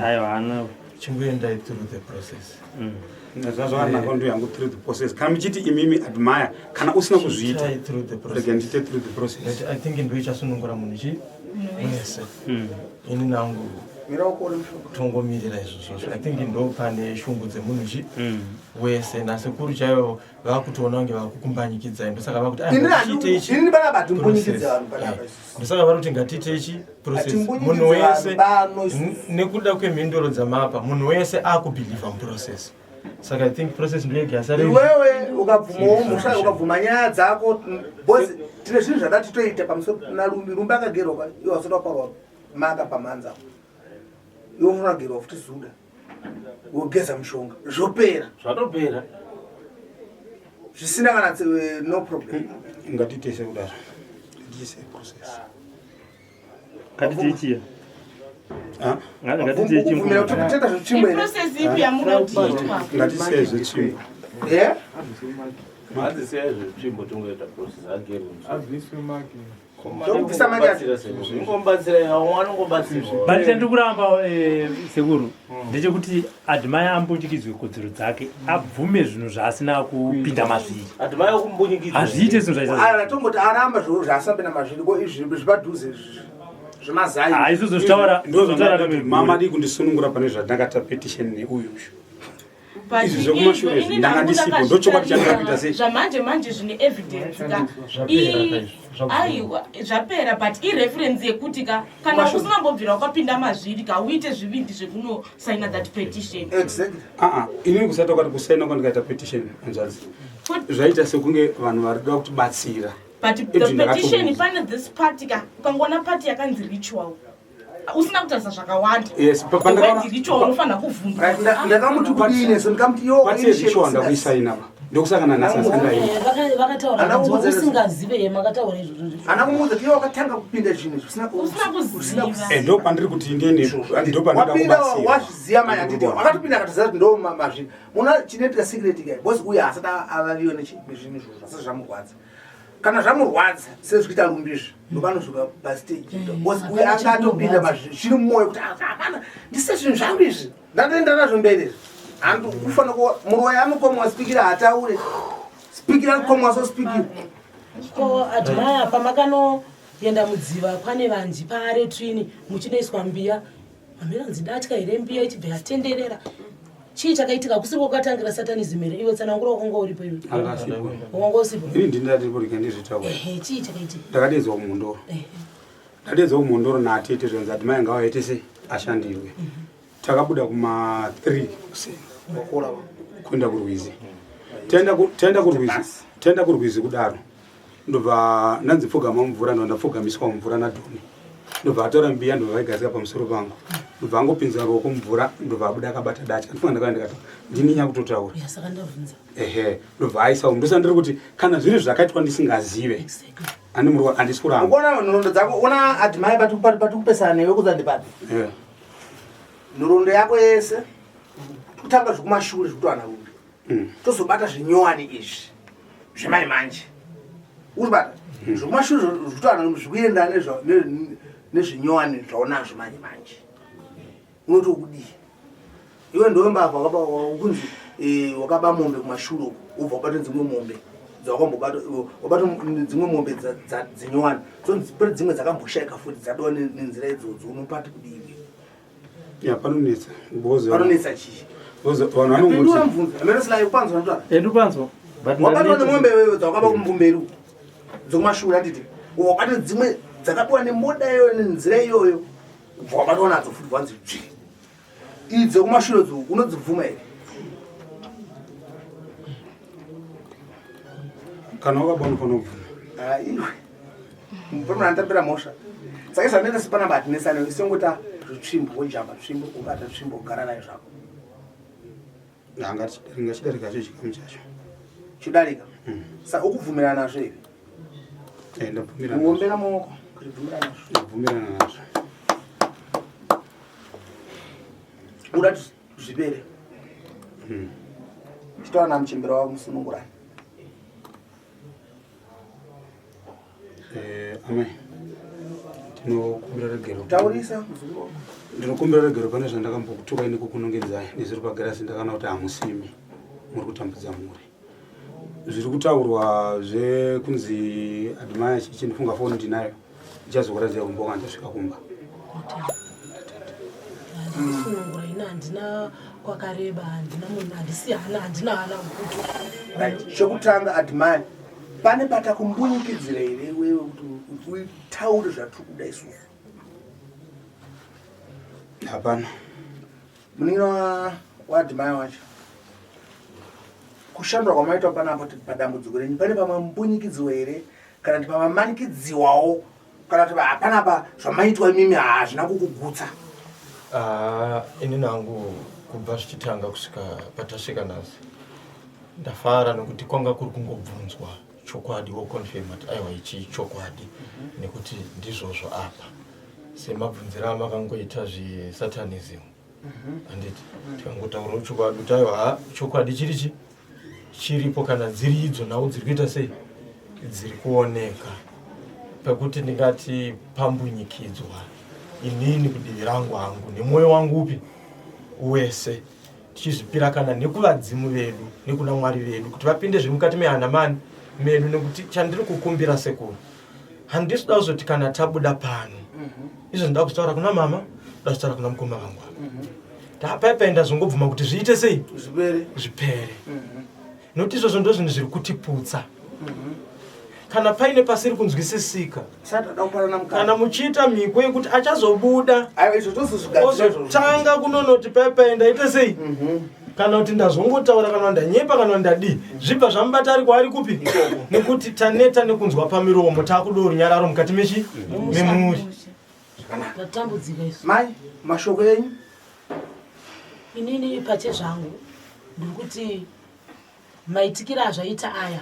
Aiwa hana. Chingoendai through the process. Zvazvakanaka ndo yangu through the process. Kana muchiti imimi admire kana usina kuzviita. Chitai through the process. Rega ndiite through the process. Nekuti I think ndo ichasunungura munhu chi wese. Ini nangu tongomirira izvozvozvo. I think ndo pane shungu dzemunhu chi wese nasekuru chaivo vakutoona kunge vakukumbanyikidzai ndosaka vakuti "Ah, Ini ngatiite ichi ini panapa hatimbunyikidze process." vanhu panapa Eh, ndosaka vari kuti ngatiite ichi process Hatimbunyikidze munhu wese vanhu pano isusu. nekuda kwemhinduro dzamapa munhu wese akubhilivha muprocess saka i think process ndoyega yasara Iwewe ukabvumawo mhosva ukabvuma nyaya dzako because tine zvinhu zvada titoita pamusoro naRumbi. Rumbi akagerwa kwa iwe wasati waparwa maka pamhanza apo. Iwe unofanira kugerwa futi zuda. Wogeza mushonga zvopera. Zvatopera. Zvisina kana no problem. Ngatiite sekudaro. Ngatiite process. Ngatite chiya. Ah? Ngatite Kubvumira kuti toita zvetsvimbo here? Iprocess ipi yamuda kuti iitwa? Ngatisiye zvetsvimbo. Yeah? Ngadzisiya zvetsvimbo tongoita process agerwe. Abviswe maki. Ndokubvisa maki acho. Ingomubatsira vamwe vanongobatsirwa. But chandiri kuramba sekuru ndechekuti Admire ambunyikidzwe kodzero dzake abvume zvinhu zvaasina kupinda mazviri. Admire kumbunyikidzwa. Hazviite zvinhu zvaita. Aya tongoti aramba zviro zvaasapinda mazviri ko izvi zvipadhuze izvi zvemazai. Ah, izvozvo zvitaura Ndozvandada kuti mama dii kundisunungura pane zvandakata petition neuyu. But Izvi zvekumashure izvi ini ndanga ndangu ndisipo ndochokwadi chandinoda kuita sei. Zvamanje manje zvine evidence ka. Zvapera ka izvi, zvabvuma. Aiwa zvapera but ireference yekuti ka kana usina mbobvira wakapinda mazviri ka uite zvivindi zvekunosaina that petition. Exactly. Ah ah, inini kusati kwati kusaina kwandikaita petition hanzvadzi. Zvaita sekunge vanhu vari kuda kutibatsira. But the Ibvi petition ndakatomuudza. pane this party ka ukangoona party yakanzi ritual usina kutarisa zvakawanda. Yes, The word ritual unofanira kuvhunduka. Right, ndakamuti kudini so ndikamuti yo Pati yezvishuwa ndakuisaina pa. Ndokusaka nanhasi asandaina. Vakataura Ana kunzi kuudza usingazive ye makataura izvozvo. Ana kumuudza kuti iwe wakatanga kupinda zvinhu izvi usina Usina kuziva. Eh, ndo pandiri kuti ndini ndo pandinoda Wapinda kubatsira. wazviziva manje handiti wakatopinda akatoziva kuti ndo mazviri. Muna chinoitika secret guy because uyu haasati avaviwa nezvinhu izvozvo asati zvamurwadza. Kana zvamurwadza sezvikuita Rumbi izvi ndopanosvika pastage because uyu anga atopinda mazviri zviri mumwoyo kuti "Ah, hapana ndise zvinhu zvangu izvi ndatoenda nazvo mberi izvi. Handi kufanira kuwa muroyi anokomwa spikira hataure spikira anokomwa so spikira. Ko Admire pamakanoenda mudziva kwane vanji paretrini muchinoiswa mbiya hamenanzi datya here mbiya ichibva yatenderera chii chakaitika kusiri kwakatangira satanism here iwe tsanangura wakanga uripo iwe Anga asipo. wakanga usipo Ini ndini ndati rega ndizvitaure. Ehe, chii chakaitika Ndakadedzwa kumhondoro. Ndadedzwa kumhondoro natete zvanzi Admire ngavaite sei ashandirwe. Takabuda kuma 3 kuseni kuenda kurwizi. Taenda kurwizi. Taenda kurwizi kudaro. Ndobva ndanzi pfugama mumvura ndobva ndapfugamiswa mumvura nadhoni. Ndobva atora mbiya ndobva vaigadzika pamusoro pangu. Ndobva angopinza ruoko mumvura ndobva abuda akabata datya. Ndifunga ndakauya ndikati ndini nyakutotaura. Ya, saka ndabvunza Ehe, ndobva aisa umu. Ndosaka ndiri kuti kana zviri zvakaitwa ndisingazive. Andi muri handisi kuramba. Ukuona nhoroondo dzako ona Admire patikupesana newe kuza ndipapi. Yeah. Nhoroondo yako yese kutanga zvekumashure zvekutowana Rumbi. Tozobata zvinyowani izvi zvemai manje. Uribata zvekumashure zvekutowana Rumbi zvikuenda nezvinyowani zvaunazvo manje manje. Unoti ukudii? Iwe ndiwe mbavha wakaba ukunzi wakaba mombe kumashure uko ubva wabata dzimwe mombe dzawakambobata wabata dzimwe mombe dzinyowani so pane dzimwe dzakamboshaika futi dzabiwa nenzira idzodzo unopati kudii? Ya panonetsa. Because Panonetsa chii? Because vanhu Pindura vanongoti mubvunzo. Amene silai kupanzwa ndotaura. Edu panzwa. But Wabatwa ndaneta- nemombe iwewe dzawakaba kumberi uko dzekumashure handiti wakabata dzimwe dzakabiwa nemoda iyoyo nenzira iyoyo ubva wabatwa nadzo futi wanzi dzvi idzi dzekumashure dzo unodzibvuma here? kana wakaba unofanira kubvuma. Ah, iwe pano anditambira mhosva saka zvanoita sepanamba hatinesane isongota zvitsvimbo wojamba tsvimbo ubata tsvimbo ugara nayo zvako. Ngachidarika cho chikamu chacho. Chidarika. Sa ukubvumirana nazvo here? Eh, ndabvumirana nazvo. Uombera maoko kuti bvumirana nazvo. Ndabvumirana nazvo. Uda kuti zvipere. Chitaura namuchembera wako musunungurani. Eh, amai ndinokumbira regero. Taurisa muzukuru wako. Ndinokumbira regero pane zvandakambokutukai nekukunongedzai nezviri pagirasi ndakaona kuti hamusimi muri kutambudza mhuri. Zviri kutaurwa zvekunzi Admire chichi ndifunga foni ndinayo ndichazokuratidzai kumba kana ndasvika kumba. Sunungura ini handina kwakareba handina munhu handisi hana handina hana gutu. Right. Chekutanga Admire pane patakumbunyikidzira here iwewe kuti utaure zvatiri kuda isusu? Hapana. Munin'ina waAdmire wacho kushandwa kwamaitwa panapo padambudziko renyu pane pamambunyikidziwa here kana kuti pamamanikidziwawo kana kuti hapana pa zvamaitwa imimi hazvina kukugutsa? Ah, ini nangu kubva zvichitanga kusvika patasvika nhasi ndafara nekuti kwanga kuri kungobvunzwa chokwadi wokonfirma kuti aiwa ichi chokwadi nekuti ndizvozvo apa semabvunziro amakangoita zvesatanism handiti tikangotaurawo chokwadi kuti aiwa ha chokwadi chiri chi chiripo kana dziri idzo nhau dziri kuita sei dziri kuoneka pekuti ndingati pambunyikidzwa inini kudivi rangu hangu nemwoyo wangu upi wese tichizvipira kana nekuvadzimu vedu nekuna mwari vedu kuti vapinde zvemukati mehana mani medu nekuti chandiri kukumbira sekuru handisi kuda kuzoti kana tabuda pano izvo ndinoda kuzvitaura kuna mama ndoda kuzvitaura kuna mukoma vangu ava mm -hmm. ndazongobvuma kuti zviite sei zvipere zvipere mm -hmm. nokuti izvozvo ndo zvinhu zviri kutiputsa mm -hmm. kana paine pasiri kunzwisisika kana muchiita mhiko yekuti achazobuda ozotanga kunonoti paipai ndaita sei mm -hmm. kana kuti ndazongotaura kana ndanyepa kana ndadii zvibva zvamubata ari kwaari kupi nekuti taneta nekunzwa pamiromo takudo runyararo mukati mechi memuri Tatambudzika isu. Mai, mashoko enyu? Inini pache zvangu ndiri kuti maitikiro azvaita aya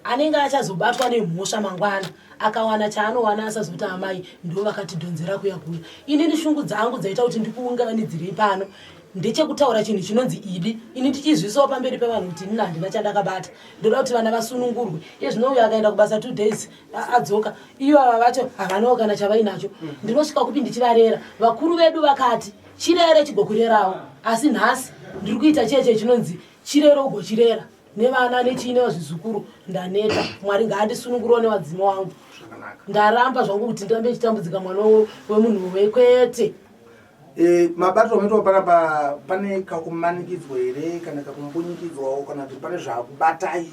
anenge achazobatwa nemhosva mangwana akawana chaanowana asazoti amai ndo vakatidhonzera kuya kuya. Inini shungu dzangu dzaita kuti ndikuunganidzirei pano ndechekutaura chinhu chinonzi idi ini ndichizvisawo pamberi pevanhu kuti inini handina chandakabata ndoda kuti vana vasunungurwe iye zvino uyo akaenda kubasa two days adzoka iyo ava vacho havanawo kana chavainacho ndinosvika kupi ndichivarera vakuru vedu vakati chirere chigokurerawo asi nhasi ndiri kuita chiye chinonzi chirero ugochirera nevana nechii nevazvizukuru ndaneta mwari ngaandisunungurewo nevadzimu wangu ndaramba zvangu kuti ndirambe ndichitambudzika mwana wemunhu wekwete Eh, mabatiro amaitwa panapa pane kakumanikidzwa here kana kakumbunyikidzwawo kana kuti pane zvakubatai?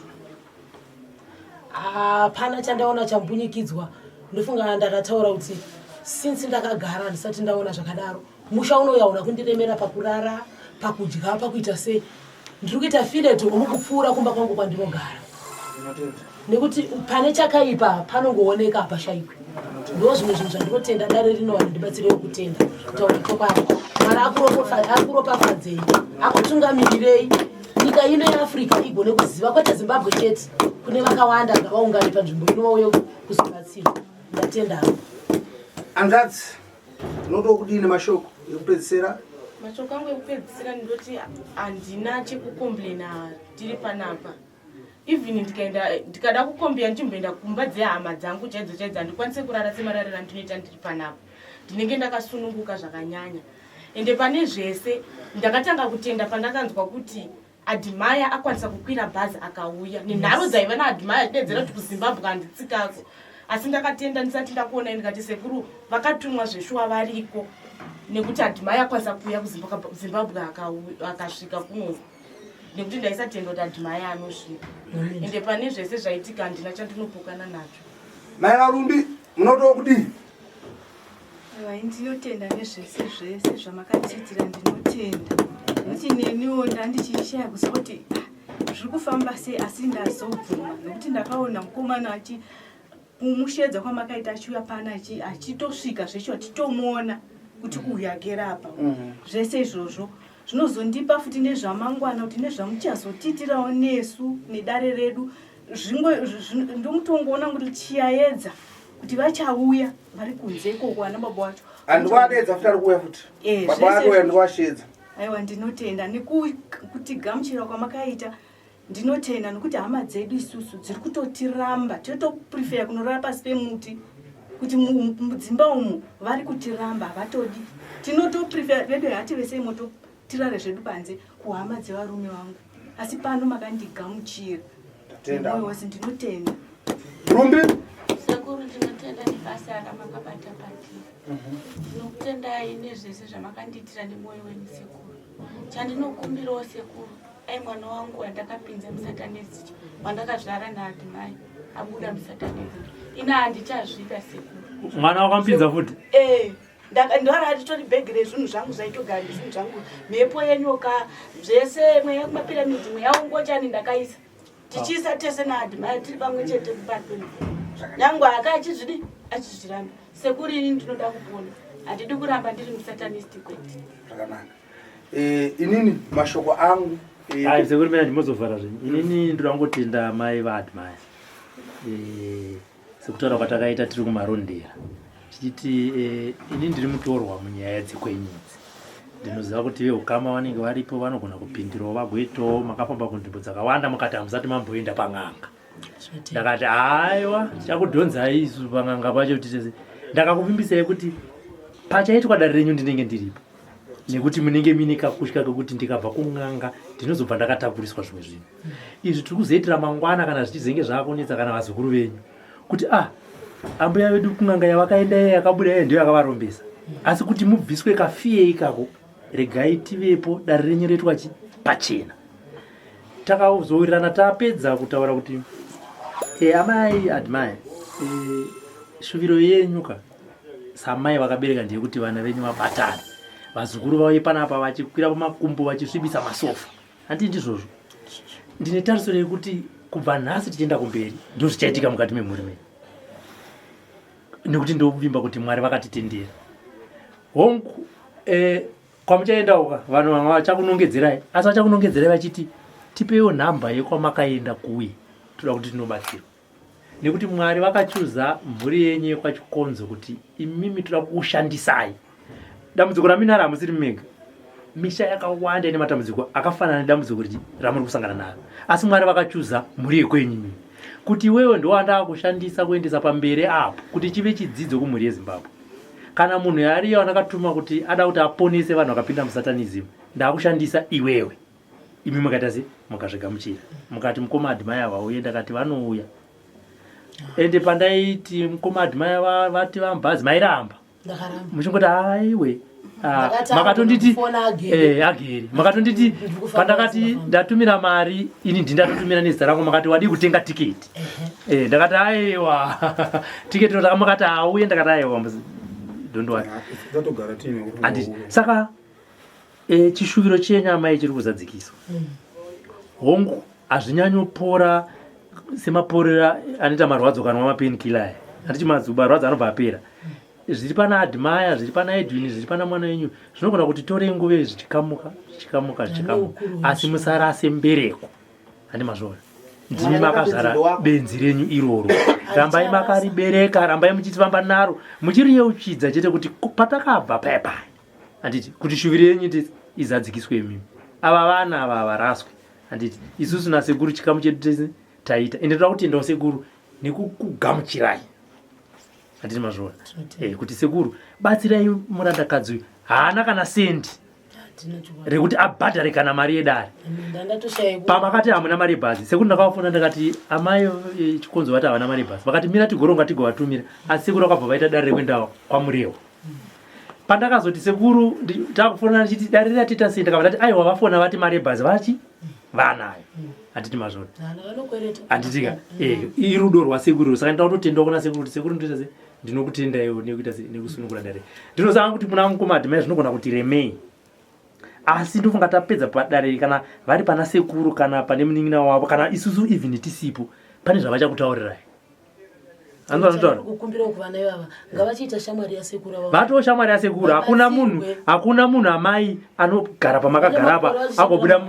Hapana chandaona chambunyikidzwa. Ndofunga ndakataura kuti since ndakagara handisati ndaona zvakadaro. Musha uno yaona kundiremera pakurara, pakudya, pakuita sei. Ndiri kuita filet homu kupfuura kumba kwangu kwandinogara. Nekuti pane chakaipa panongooneka hapashaikwi. Ndo zvimwe zvinhu zvandinotenda dare rino vanhu ndibatsirewo kutenda kutaura chokwadi. Mwari akuropafadzei, akutungamirirei. Nyika ino yeAfrica igone kuziva kwete Zimbabwe chete, kune vakawanda ngavaungane panzvimbo ino vauye kuzobatsirwa. Ndatenda. Hanzvadzi, unoda kudii nemashoko ekupedzisira? Mashoko angu ekupedzisira ndinoti handina chekukomplaina tiri panapa. Even ndikaenda ndikada kukombiya ndichimboenda kumba dzehama dzangu chaidzo chaidzo handikwanise kurara semarariro andinoita ndiri panapa. Ndinenge ndakasununguka zvakanyanya. Ende pane zvese ndakatanga kutenda pandakanzwa kuti Admire akwanisa kukwira bhazi akauya nenharo yes. dzaiva naAdmire achidedzera kuti kuZimbabwe handitsikako asi ndakatenda ndisati ndakuonai ndikati sekuru vakatumwa zveshuwa variko nekuti Admire akwanisa kuuya kuZimbabwe akasvika kuno nekuti ndaisatenda kuti Admire anosvika ende pane zvese zvaitika handina chandinopokana nacho. Mai Varumbi munotowo kudii? Aiwa, ndinotenda nezvese zvese zvamakatiitira, ndinotenda nokuti neniwo ndandichishaya kuziva kuti ah, zviri kufamba sei, asi ndazobvuma nokuti ndakaona mukomana achi kumushedza kwamakaita achiuya pano achitosvika zveshuwa tichitomuona kuti uyu agere apa. Zvese izvozvo. Zvinozondipa futi nezvamangwana kuti nezvamuchazotiitirawo nesu nedare redu zvingo ndomutongoona kuti chiyaedza kuti vachauya vari kunze ikoko ana baba wacho. Andikuadedza futi ari kuuya futi. Eh, Baba zvese vake uya izvozvo. ndikuasheedza. Aiwa ndinotenda nekutigamuchira kwamakaita ndinotenda nekuti hama dzedu isusu dziri kutotiramba totoprefera kunorara pasi pemuti kuti mudzimba umu vari kutiramba havatodi tinotoprefera vedu hativesei moto tirare zvedu panze kuhama dzevarume vangu asi pano makandigamuchira Tatenda. nemoyo wose ndinotenda Rumbi. Sekuru ndinotenda nebasa ramakabata patiri. Ndinokutendai nezvese zvamakandiitira nemwoyo wenyu sekuru. Chandinokumbirawo sekuru, dai mwana wangu wandakapinza musatanist wandakazvara naAdmai abuda musatanist. Ini handichazvida sekuru. Mwana wakamupinza futi? Eh, ndara nditori bhegi rezvinhu zvangu zvaitogara zvinhu zvangu mhepo yenyoka zvese mweya kumapiramidhi mweya ungochani ndakaisa tichiisa tese naadmai tiri pamwe chete kupapeni nyangwe aka achizvidi achizviramba sekuru ini ndinoda kupona handidi kuramba ndiri musatanist kwete Zvakanaka. Eh, inini mashoko angu eh, Ai sekuru mina ndimozovhara zvenyu. Inini ndoda kungotenda mai vaAdmire. Eh, sekutaura kwatakaita tiri kumarondera. Tichiti eh, ini ndiri mutorwa munyaya dzekwenyu idzi. Ndinoziva kuti veukama vanenge varipo vanogona kupindirawo vagoitawo makafamba kunzvimbo dzakawanda mukati hamusati mamboenda pan'anga. Ndakati haiwa tichakudhonzai isu pan'anga pacho titese. Ndakakuvimbisai kuti pachaitwa dare renyu ndinenge ndiripo. Nekuti munenge mine kakutya kekuti ndikabva kun'anga ndinozobva ndakatakuriswa zvimwe zvinhu. Izvi tiri kuzoitira mangwana kana zvichizenge zvakunetsa kana vazukuru venyu kuti ah ambuya vedu kun'anga yavakaenda iya yakabuda iya ndiyo yakavarombesa. Asi kuti mubviswe kafiye ikako regai tivepo dare renyu roitwa chi pachena. Takazowirirana tapedza kutaura kuti eh, amai Admire eh, shuviro yenyu ka samai vakabereka ndeyekuti vana venyu vabatane vazukuru vauye panapa vachikwira pamakumbo vachisvibisa masofa handii ndizvozvo ndine tarisiro yekuti kubva nhasi tichienda kumberi ndo zvichaitika mukati memhuri menyu nekuti ndovimba kuti mwari vakatitendera hongu eh, kwamuchaenda uka vanhu vamwe vachakunongedzerai asi vachakunongedzerai vachiti tipeiwo nhamba yekwamakaenda kuye toda kuti tinobatsirwa nekuti mwari vakachuza mhuri yenyu yekwachikonzo kuti imimi toda kukushandisai dambudziko raminaro hamusiri mega misha yakawanda ine matambudziko akafanana nedambudziko riti ramuri kusangana naro asi mwari vakachuza mhuri yekwenyu imimi kuti iwewe ndowandava kushandisa kuendesa pamberi apo kuti chive chidzidzo kumhuri yezimbabwe kana munhu ariyo andakatuma kuti ada kuti aponese vanhu vakapinda musatanism ndakushandisa iwewe imi mukaita se mukazvigamuchira mukati mukoma admire vauye ndakati vanouya ende pandaiti mukoma admire vati vamubhazi mairamba muchingoti aiwe ah, makatonditi eh, agere makatonditi pandakati ndatumira mari ini ndindatotumira nezita rangu makati wadii kutenga tiketi eh, ndakati aiwa tiketi makati auye ndakati aiwa don't worry anditi saka E, chishuviro chenyu amai chiri kuzadzikiswa mm. Hongu hazvinyanyopora semaporera anoita marwadzo kanwa mapain killer aya handiti marwadzo anobva apera mm. Zviri pana Admire zviri pana Edwin zviri pana mwana wenyu zvinogona kuti torei nguva zvichikamuka zvichikamuka zvichikamuka asi musarase mbereko handi mazvona ndimi makazvara benzi renyu iroro rambai makaribereka rambai muchifamba naro muchiriyeuchidza chete kuti patakabva paya paya handiti kuti shuviro yenyu ti izadzikiswe imimi ava vana ava havaraswe handiti isusu nasekuru chikamu chedu tese taita ende toda kutendawo sekuru nekukugamuchirai handiti mazviona eh, kuti sekuru batsirai murandakadzi uyu haana kana sendi rekuti abhadhare kana mari yedare pamakati hamuna mari yebhazi sekuru ndakavafona ndakati amai eh, chikonzo vati havana mari yebhazi vakati mira tigoronga tigovatumira asi sekuru vakabva vaita dare rekuenda kwamurewa pandakazoti sekuru takufonana ndichiti dare ratiita sei ndakabva ndati aiwa vafona vati mari yebhazi vachi vanayo handiti mazvona handitika eh, irudo rwasekuru saka ndinoda kutotendawo kuna sekuru kuti sekuru ndoita sei ndinokutendaiwo nekuita sei nekusunungura dare ndinosanga kuti muna mukoma adhimai zvinogona kuti remei asi ndofunga tapedza padare kana vari pana sekuru kana pane munin'ina wavo kana isusu even tisipo pane zvavachakutaurirai. Anozvitaura. Kukumbira kuvana ivava ngavachiita shamwari yasekuru ava. Vatoo shamwari yasekuru hakuna munhu hakuna munhu amai anogara pamakagara apa agobuda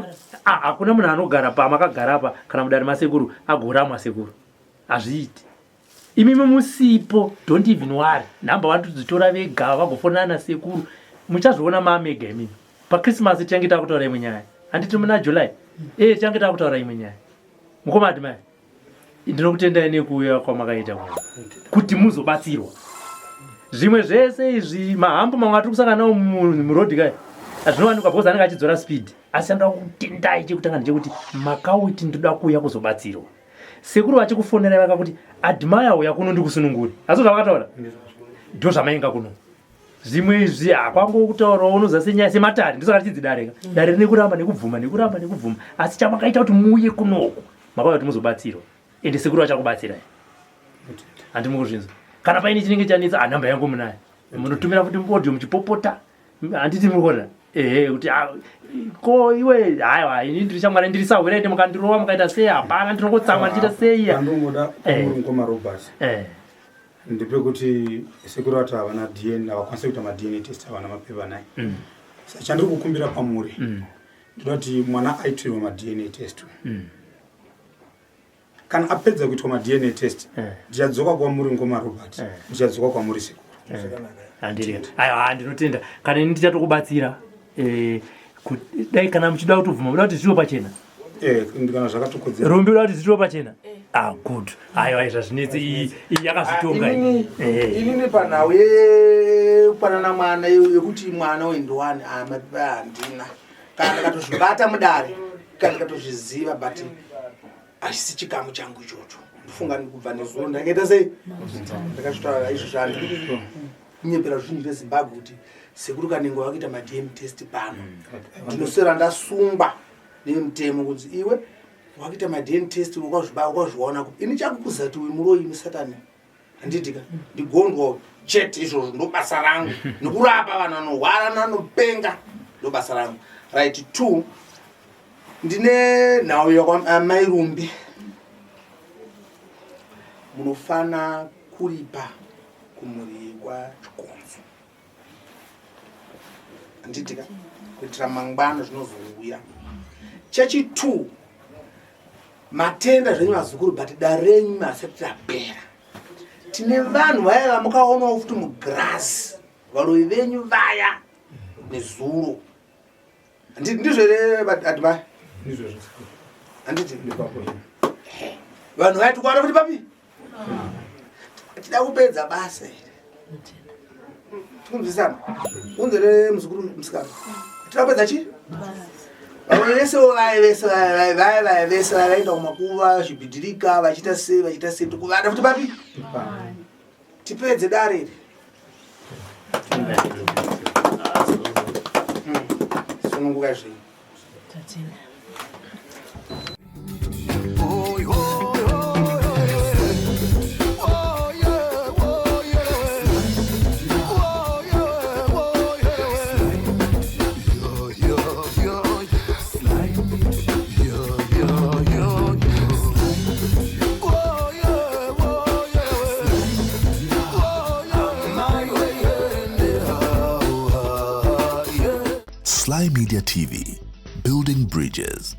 ah, hakuna munhu anogara pamakagara apa kana mudare masekuru agoramwa sekuru hazviiti. Imimi musipo don't even worry nhamba vanotodzitora vega vagofonana sekuru muchazviona maamega imimi pachristmas tichange takutaura imwe nyaya handiti muna july ee tichange takutaura imwe nyaya mukoma adimai ndinokutendai nekuuya kwamakaita kuno kuti muzobatsirwa zvimwe zvese izvi mahambo mamwe atiri kusangana nawo muroad kai azvinowanikwa because anenge achidzora speed asi anoda kutendai chekutanga ndechekuti makauti ndoda kuuya kuzobatsirwa sekuru vachikufonerai vakakuti admire uya kuno ndikusunungure asi zvavakataura ndo zvamainga kuno zvimwe izvi hakwangokutaurawo unoziva senyaya sematare ndosaka tichinzi dare ka mm. dare rine kuramba nekubvuma nekuramba nekubvuma asi chamakaita kuti muuye kunoku makauya kuti muzobatsirwa ende sekuru vachakubatsirai handi mukuzvinzwa kana paine chinenge chanetsa anhamba ah, yangu munayo munotumira futi audio muchipopota handiti murikuona ehe kuti ah, ko iwe haiwa ini ndiri shamwari ndiri sahwira ende mukandirova mukaita sei hapana ndinongotsamwa ndichiita sei andongoda eh. mukoma Robert eh. Ndepekuti sekuru vati havana DNA havakwanisi kuita maDNA test havana mapepa naye mm. Saka chandiri kukumbira pamuri mm. Ndinoda kuti mwana aitirwe maDNA test mm. Kana apedza kuitwa maDNA test eh. Ndichadzoka kwamuri ngoma Robert eh. Ndichadzoka kwamuri sekuru eh. Aiwa ndinotenda kana ini ndichatokubatsira eh, dai kana muchida kutobvuma muda kuti zviwe pachena eh, kana zvakatokodzera rumbi uda kuti zviwe pachena eh. ah good aiwa izva zvinetsi iyi iyi yakazvitonga ah, inini panhau yekupanana mwana yekuti mwana wendowani ah, mapepa handina kana ndakatozvibata mudare kana ndakatozviziva but hachisi chikamu changu ichocho ndofunga kubva nezuro ndakaita sei ndakazvitaura izvozvo handidi kunyepera ruzhinji rwezimbabwe kuti sekuru kanengo vakuita madm test pano mm. ndinoswera ndasungwa nemutemo kunzi iwe wakuita madn test wakazviona kupi ini chakukuziva kuti uyu muroyi imi satani handitika ndigondwa chete izvozvo ndobasa rangu nekurapa vanhu vanorwara nanopenga ndobasa rangu right two ndine nhau yakwamai rumbi munofana kuripa kumhuri yekwachikonzo handitika kuitira mangwana zvinozouya chechi two matenda zvenyu vazukuru but dare renyu hasati rapera tine vanhu vaya vamukaonawo futi mugrass varoyi venyu vaya nezuro ndizvo here admire handiti vanhu vaya tikuwana futi papi tida kupedza basa here tikunzwisana unzere muzukuru musikana tida kupedza chii vamwe vese vaye vese vaye vaye vaye vese vaye vaenda kumakuva zvibhidhirika vachiita sei vachiita sei tikuvada futi papi tipedze dare iri sununguka zvenyu Sly Media TV, building bridges.